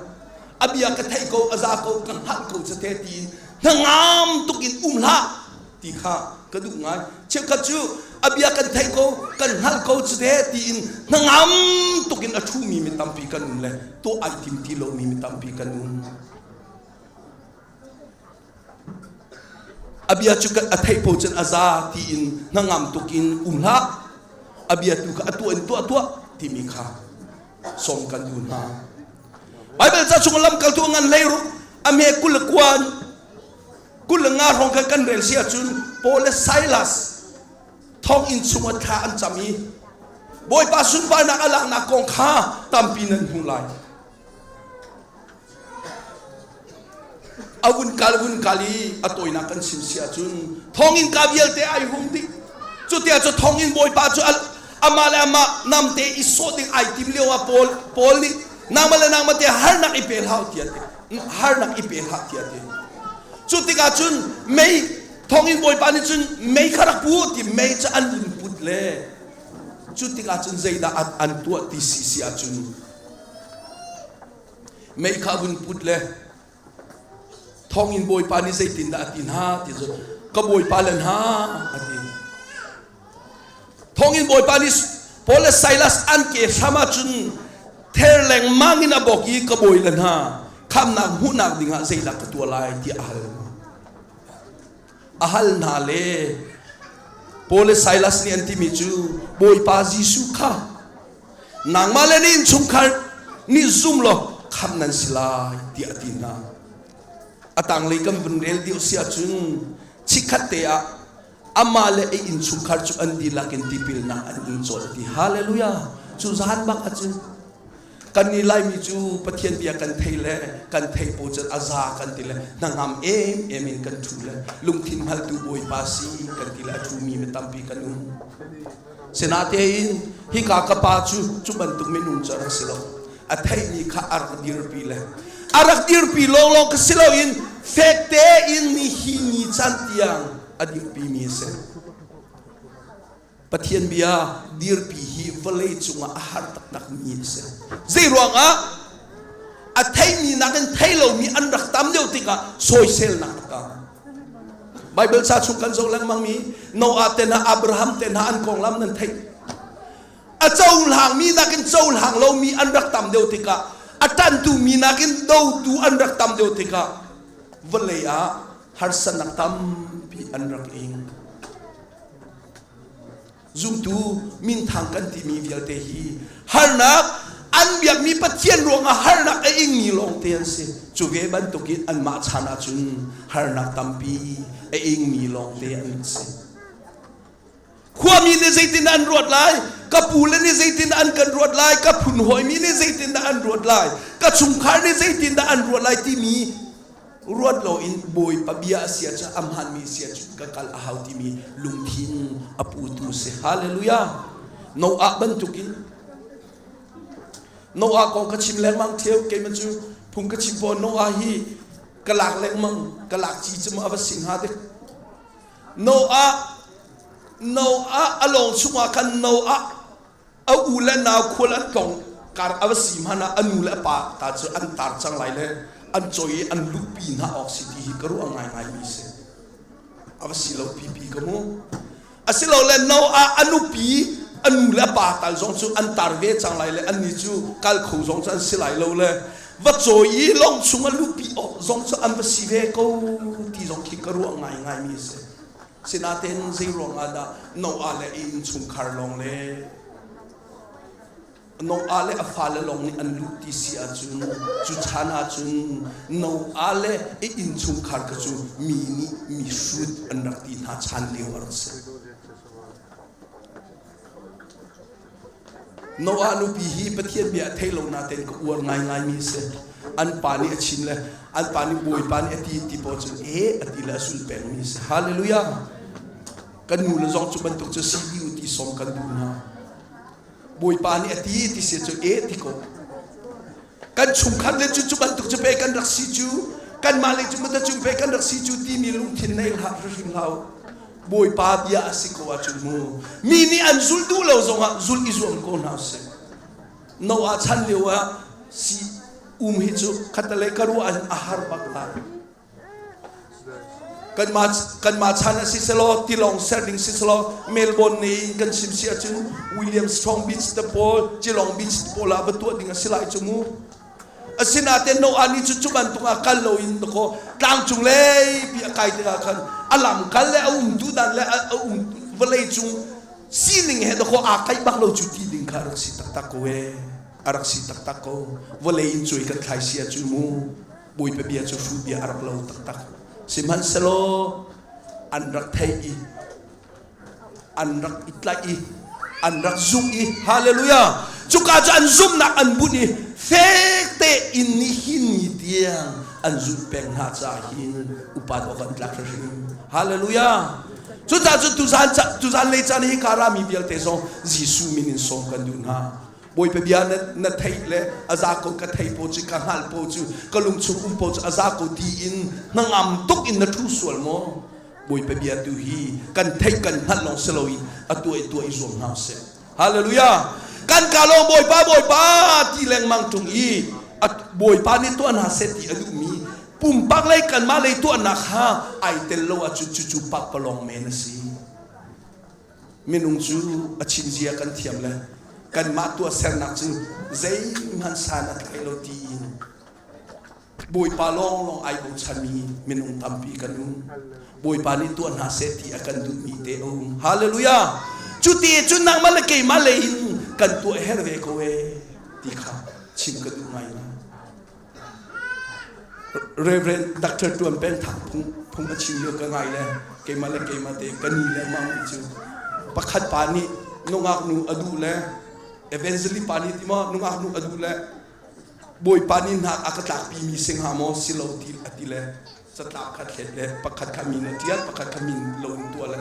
H: A bia ka theih ko a za ko ka hngalh ko cate tiin hnangam tuk in um hlah ti kha ka duh ngai. Cheukhat cu a bia kan theih ko kan hngalh ko cute tiin hnangam tuk in a ṭhumi mi tampi kan um le tuah ai tim ti lomi mi tampi kan um. A bia cu a theih po cun a za tiin hnangam tuk in um hlah. A bia tu kha a tuah in tuah tuah timi kha sawm kan duh hna. Baibal ca chung lamkaltu ngan leiruk a me kul le kuan 25 hrawng khan kan rel si ahcun Paul le Silas thonginn chungah thla an cam i Bawipa sunparnak a laknak kong kha tampi nan hmuh lai. A vun kal vun kal i a tawinak kan chim si ahcun thonginn ka vialte ai hung dih. Cutia cu thonginn Bawipa cu amah le amah namte i sawh ding ai tim lio ah Paul Paul nih nangmah le nangmah te harnak i pe hlah tiah ti harnak i pe hlah tiah ti. Cu tikah cun mei thonginn bawipa nih cun mei kha rak pu ti mei cu an vun put le cu tikah cun zeidah an tuah ti si si ahcun mei kha vun put le thonginn bawipa nih zeitindah a ti hna ti cu ka bawipa le hna a ti. Thonginn bawipa nih Paul le Silas an ke hram ah cun ther lengmang in a bawk i ka bawi le hna khamnak hmuhnak dingah zeidah ka tuah lai tiah a hal. A hal hna le Paul le Silas nih an timi cu Bawipa Jesuh kha nangmah le na innchungkhar nih zum law khamh nan si lai tiah a ti hna. A tanglei kan vun rel deuh si ahcun chikkhat te ah amah le a innchungkhar cu an dihlak in tipilnak an ing colh ti. Hallelujah! Cu zan bak ahcun kan nih Laimi cu Pathian bia kan thei le kan theih po cun a za kan ti le hnangam em em in kan ṭhu le lungthin hngaltu Bawipa si kan ti le a ṭhumi mi tampi kan um. Sinatein hika ka pa cu cu bantuk minung cu a rak si lo. A theihmi kha a rak dirpi le a rak dirpi lawnglawng ka si loin fek tein nihi ni can tiang a dirpimi a si. Pathian bia dirpi hi vawlei cungah a har taktakmi a si. Zei ruangah a theimi nakin thei lomi an rak tam deuh tikah sawiselnak a kang. Bible ca chung kan zoh lengmangmi Noah te hna Abraham te hna an konglam nan theih. A cohlangmi nakin cohlang lomi an rak tam deuh tikah a ṭantu mi nakin dotu an rak tam deuh tikah vawlei ah harsatnak tampi an rak ing. Zumtu minthang kan timi vialte hi harnak an biakmi Pathian ruangah harnak a ingmi lawngte an si. Cu ve bantukin anmah chan ahcun harnak tampi a ingmi lawngte an si. Khuami nih zeitindah an ruat lai? Ka pule nih zeitindah an kan ruat lai? Ka phun hawimi nih zeitindah an ruat lai? Ka chungkhar nih zeitindah an ruat lai timi ruat loin Bawipa bia a si ahcun a hmaanmi si ahcun ka kal a hau timi lungthin a putu si. Hallelujah! Noah bantukin Noah kong ka chim lengmang theo keimah cu phung ka chim pawn Noah hi ka lak lengmang ka lak ci cu a va si hnga dek Noah Noah a lawng chungah khan Noah a u le nau khual an tlong kar a va si hmanh ah a nu le a pa ta cu an tar cang lai le an cawi i an luhpi hna awk si ti hi ka ruah ngaingai mi si. A va si lo pipi ka mu. Asilole Noah a nupi a nu le a pa tal zong cu an tar ve cang lai le annih cu kal kho zong cu an si lai lo le va cawi i lawng chung a luhpi awk zong cu an va si ve ko ti zong khi ka ruah ngaingaimi a si. Sinain zei ruangah dah Noah le a innchungkhar lawng le Noah le a fale lawng nih an luh ti si ahcun cu chan ahcun Noah le a innchungkhar kha cu mi nih mi hrut an rak ti hna chan lio a rak si. Noah nupi hi Pathian bia a thei lo natein ka uar ngaingaimi a si. An pa nih a chim le an pa nih Bawipa nih a ti ti paoh cun e a ti le a sul pengmi a si. Hallelujah! Kan nu le zong cu bantuk cu si ti sawm kan duh hna. Bawipa nih a ti ti si cu e ti ko. Kan chungkhat le cu cu bantuk cu pe kan rak si cu kanmah le cu mata cu pe kan rak si cu timi lungthin nei hlah hrim hlah Bawipa bia a si ko ahcun mu mi nih an zulh duh lo zongah zulh i zuam ko hna sih. Noah chan lio ah si um hi cu khatalei ka ruah a har bak lai. Kanmah chan a si selaw tilawng ser ding si selaw Melbourne nih kan chim si ahcun William Strong Beach te pawl Geelong Beach te pawl ah va tuah ding a si lai cu mu. Asinain Noah nih cu cu bantuk ah kal loin dakaw tlangcung lei pi a kai tikah khan a lam kal le a umtu dan le a um vawlei cung sining he dakaw aa kaih bak lo cu ti ding kha a rak si taktak ko ee. A rak si taktak ko. Vawlei in cuai kan thlai si ahcun mu Bawipa bia cu hruh bia a rak lo taktak. Sihmanhsehlaw an rak theih i an rak i tlaih i an rak zumh i hallelujah cuka cu an zumhnak an bunh i fek tein nihin ni tiang an zulh peng hna caah hin upat awk an tlak hrimhrim hallelujah cucaah cun tuzan tuzan lei caan hi ka rami vialte zong Jesuh min in sawm kan duh hna Bawipa bia na, na theih le a za ko ka thei po cu ka hngal po cu ka lungchung um po cu a za ko ti in hnangam tuk in na thu sual maw? Bawipa bia tu hi kan theih kan hngalh lawng si loin a tuah i tuah i zuam hna usih. Hallelujah! Kan ka lawng Bawipa Bawipa ti lengmang ṭung i Bawipa nih tuah hna seh ti a duhmi pumpak lei kanmah lei tuahnak kha ai tel lo ahcun cucu pakpalawng men a si. Minung cu a chimzia kan thiam le kanmah tuahsernak cu zeihmanh san a tlai lo tiin Bawipa lawnglawng ai bochanmi minung tampi kan um. Bawipa nih tuah hna seh ti a kan duhmi te a um. Hallelujah! Cuti cun nangmah le keimah lei in kan tuah her ve ko ee ti kha chim ka duh ngai ngai. Reverend Dr. Tuan Peng Thang phung phung a chim lio ka ngai le keimah le keimah te ka ni le mang ti cu pakhat pa nih nungak nu a duh le evangelist pa nih ti maw nungak nu a duh le bawipa nih hnak a ka tlakpi mi si hnga maw si lo ti a ti le catlap kha thlet le pakhat kha min a tial pakhat kha min lo in tuah le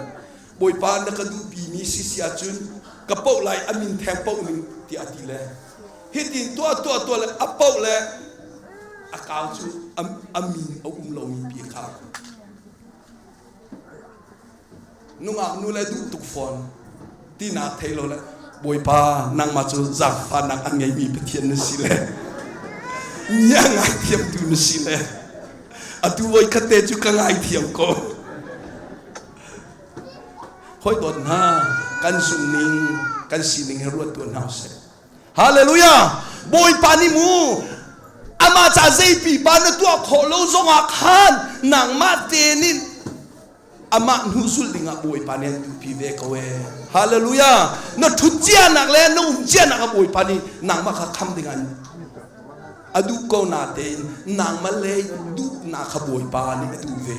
H: bawipa na ka duhpi mi si si ahcun ka poh lai a min theng poh ning tiah a ti le hitin tuah tuah tuah le a poh le a kau cu a min a um lomi pi kha nungak nu le duh tuk fawn tinak thei lo le bawipa nangmah cu zaangfahnak an ngeimi pathian na si le mi a ngaithiamtu na si le atu voi khat te cu ka ngaithiam ko hoi dawt hna kan zumning kan sining he ruat tuah hna usih Hallelujah! Bawipa nih mu amah ca zeipi pa na tuah khawh lo zongah khan nangmah te nih amah hnu zulh dingah Bawipa nih an duhpi ve ko ee. Hallelujah! Na ṭhut cianak le na um cianak ah Bawipa nih nangmah kha kham dingah a duh ko natein nangmah le duhnak kha Bawipa nih a duh ve.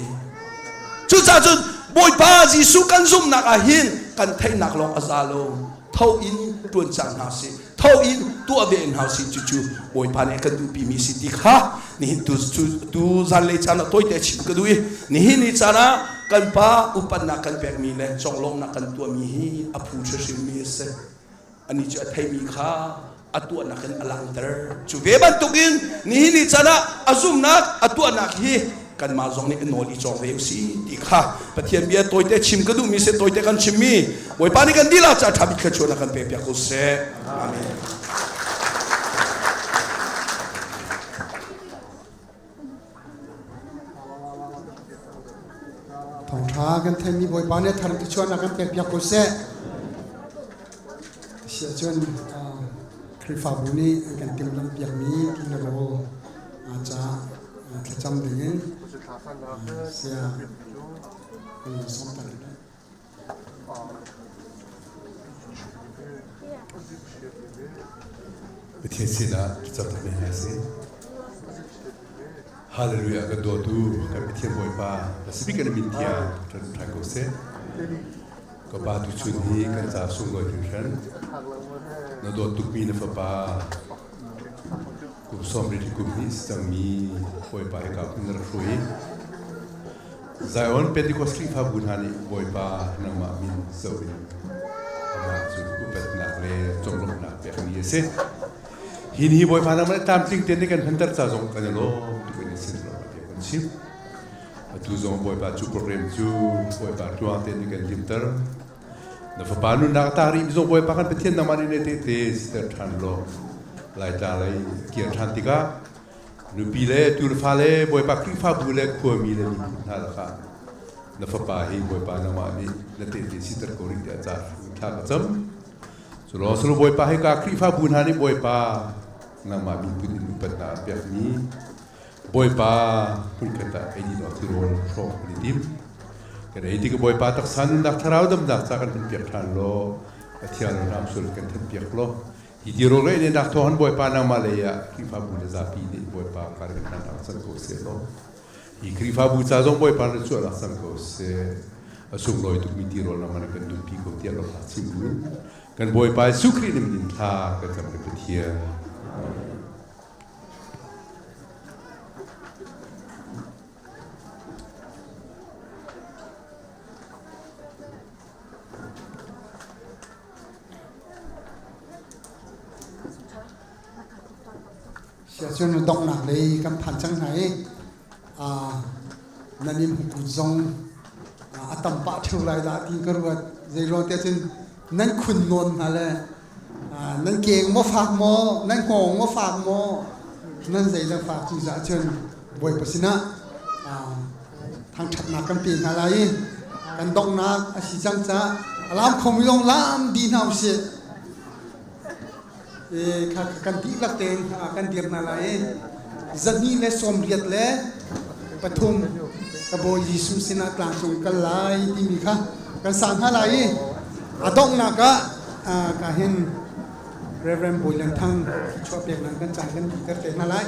H: Cucaah cun Bawipa Jesuh kan zumhnak ah hin kan theihnak lawng a za lo. Tho in ṭuan cang hna sih. Tho in tuah ve hna sih cucu Bawipa nih a kan duhpimi si ti kha nihin tu tu zanlei caan ah tawite chim ka duh i nihin ni caan ah kan pa upatnak kan pekmi le conglawmhnak kan tuahmi hi a phu hrimhrimmi a si. Anih cu a theimi kha a tuahnak in a langhter. Cu ve bantukin nihin ni caan ah a zumhnak a tuahnak hi kanmah zong nih nawl i cawng ve usih ti kha Pathian bia tawite chim ka duhmi si tawite kan chimmi Bawipa nih kan dilah ca ṭha bik thluachuahnak kan pek piak ko seh. Amen.
A: Thawngṭha kan theimi Bawipa nih a thar in thluachuahnak kan pekpiak ko seh. Si ahcun Khrihfabu nih an kan timhlamhpiakmi ti le rawl caah thlacam dingin saya kan sawmter rih.
I: Pathian sinah thlacam mi hna si. Hallelujah kan dawtu kan Pathian Bawipa Pacific kan min thiang ṭan ṭhan ko seh. Ka pa tuchun hi kan ca sunglawi hringhran. Na dawt tukmi na fapa kum 70 kum hi si cangmi Bawipa hi ka hun na rak hruai. Zion Pentecost Khrihfabu hna nih Bawipa nangmah min zoh in amah cu upatnak le conglawmhnak pekmi a si. Hi ni Bawipa nangmah nih tlamtling tein kan hmanter ca zong kan i lawm tuk in sin lo tiah kan chim. Atu zong Bawipa cu program cu Bawipa tluang tein kan limter. Na fapa nunnak ta rih zong Bawipa kan Pathian nangmah nih ne tehte siter ṭhan law Laitlang lei kir ṭhan tikah Nupi le tuufa le Bawipa Khrihfabu le khuami le miphun hna lakah na fapa hi Bawipa nangmah nih na tehte siter ko rih tiah ca thla ka cam. Cu lawng silo Bawipa hi ka Khrihfabu hna nih Bawipa nangmah miphun in upatnak an pekmi Bawipa hmunkhat ah ei dih tirawl hrawk kan i tim. Kan ei tik Bawipa taksa nunnak thlarau damnak ca kan hun piak ṭhan law Pathian ram sul kan thanh piak law Hi ti rawlreih nih nak thawng Bawipa nangmah lei ah Khrihfabu le zapi nih Bawipa kar kan hlan ak cang ko seh law hi Khrihfabu ca zong Bawipa na chuah lak cang ko seh a sunglawi tukmi tirawl nangmah na kan dumpi ko tiah lawmhnak chim buin kan Bawipa Jesuh Khrih nih min thla kan cam kan Pathian.
A: Siacun donghnak lei kan phan cang hna i nan in hukut zong a tam pah ṭheo lai dah ti ka ruat. Zeiruang tiah cun nan khun nawn hna le nan keng maw fak maw, nan hngawng maw fak maw, nan zeidah fak cucaah cun Bawipa sinah thangṭhatnak kan pe hna lai i kan donghnak a si cang caah a lam khomi zong lam dih hna usih. Kha kan dihlak tein kan dir hna lai i 283 ka Bawi Jesuh sinah tlangcung kal lai timi kha kan sa hna lai i a donghnak ah ka hin Reverend Bawi Lian Thang chuah peknak kan caan kan dihter te hna lai.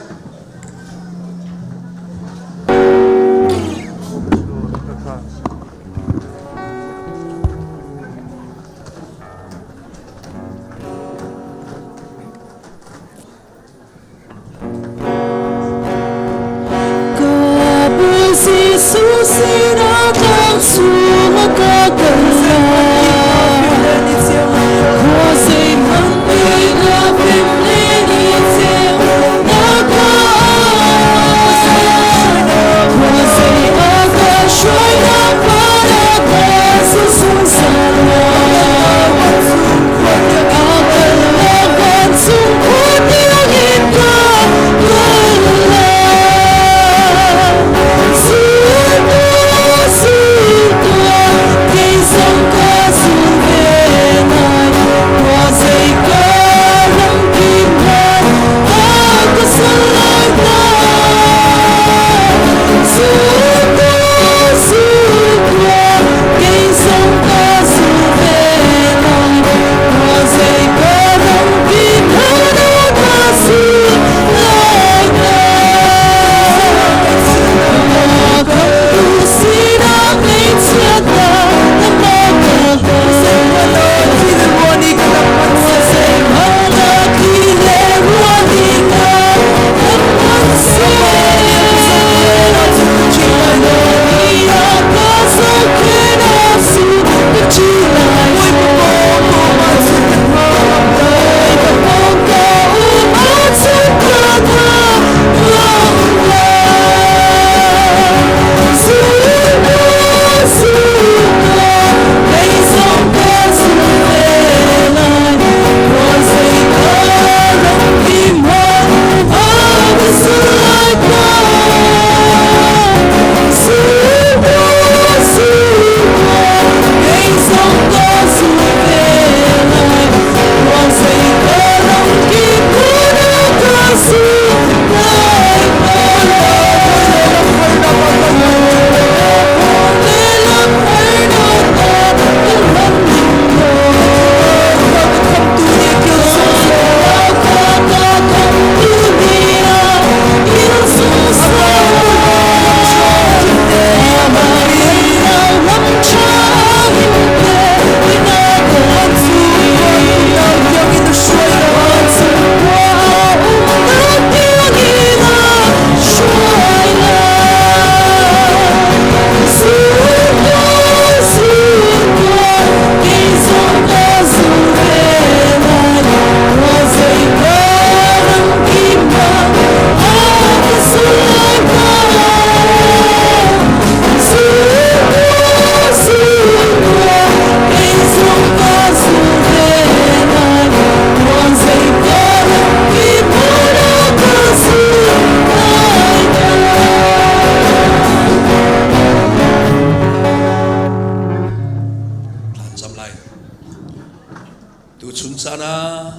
H: Tuchun caan ah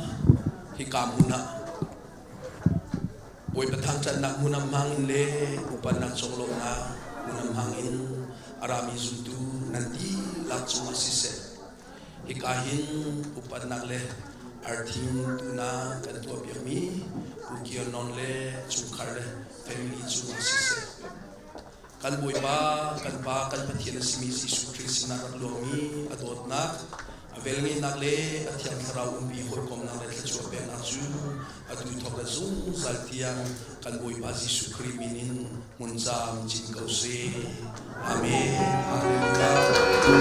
H: hika hmun ah Bawipa thangṭhatnak hmun ah hmang in le upatnak conglawmhnak hmun ah hmang in a rami zumtu nan dihlak cungah siseh, hika hin upatnak le arthing tuhnak kan tuahpiakmi Pu Kio Nawn le chungkhar le family cungah siseh, kan Bawipa, kan Pa, kan Pathian a simi Jesuh Khrih sinah rak luangmi a dawtnak, a velngeihnak le a Thiang Thlarau umpi hawikomhnak le thluachuah peknak cu atu thawk le zungzal tiang kan Bawipa Jesuh Khrih min in hmun caam cin ko seh. Amen. Hallelujah.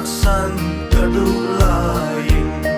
J: San ka duh lai.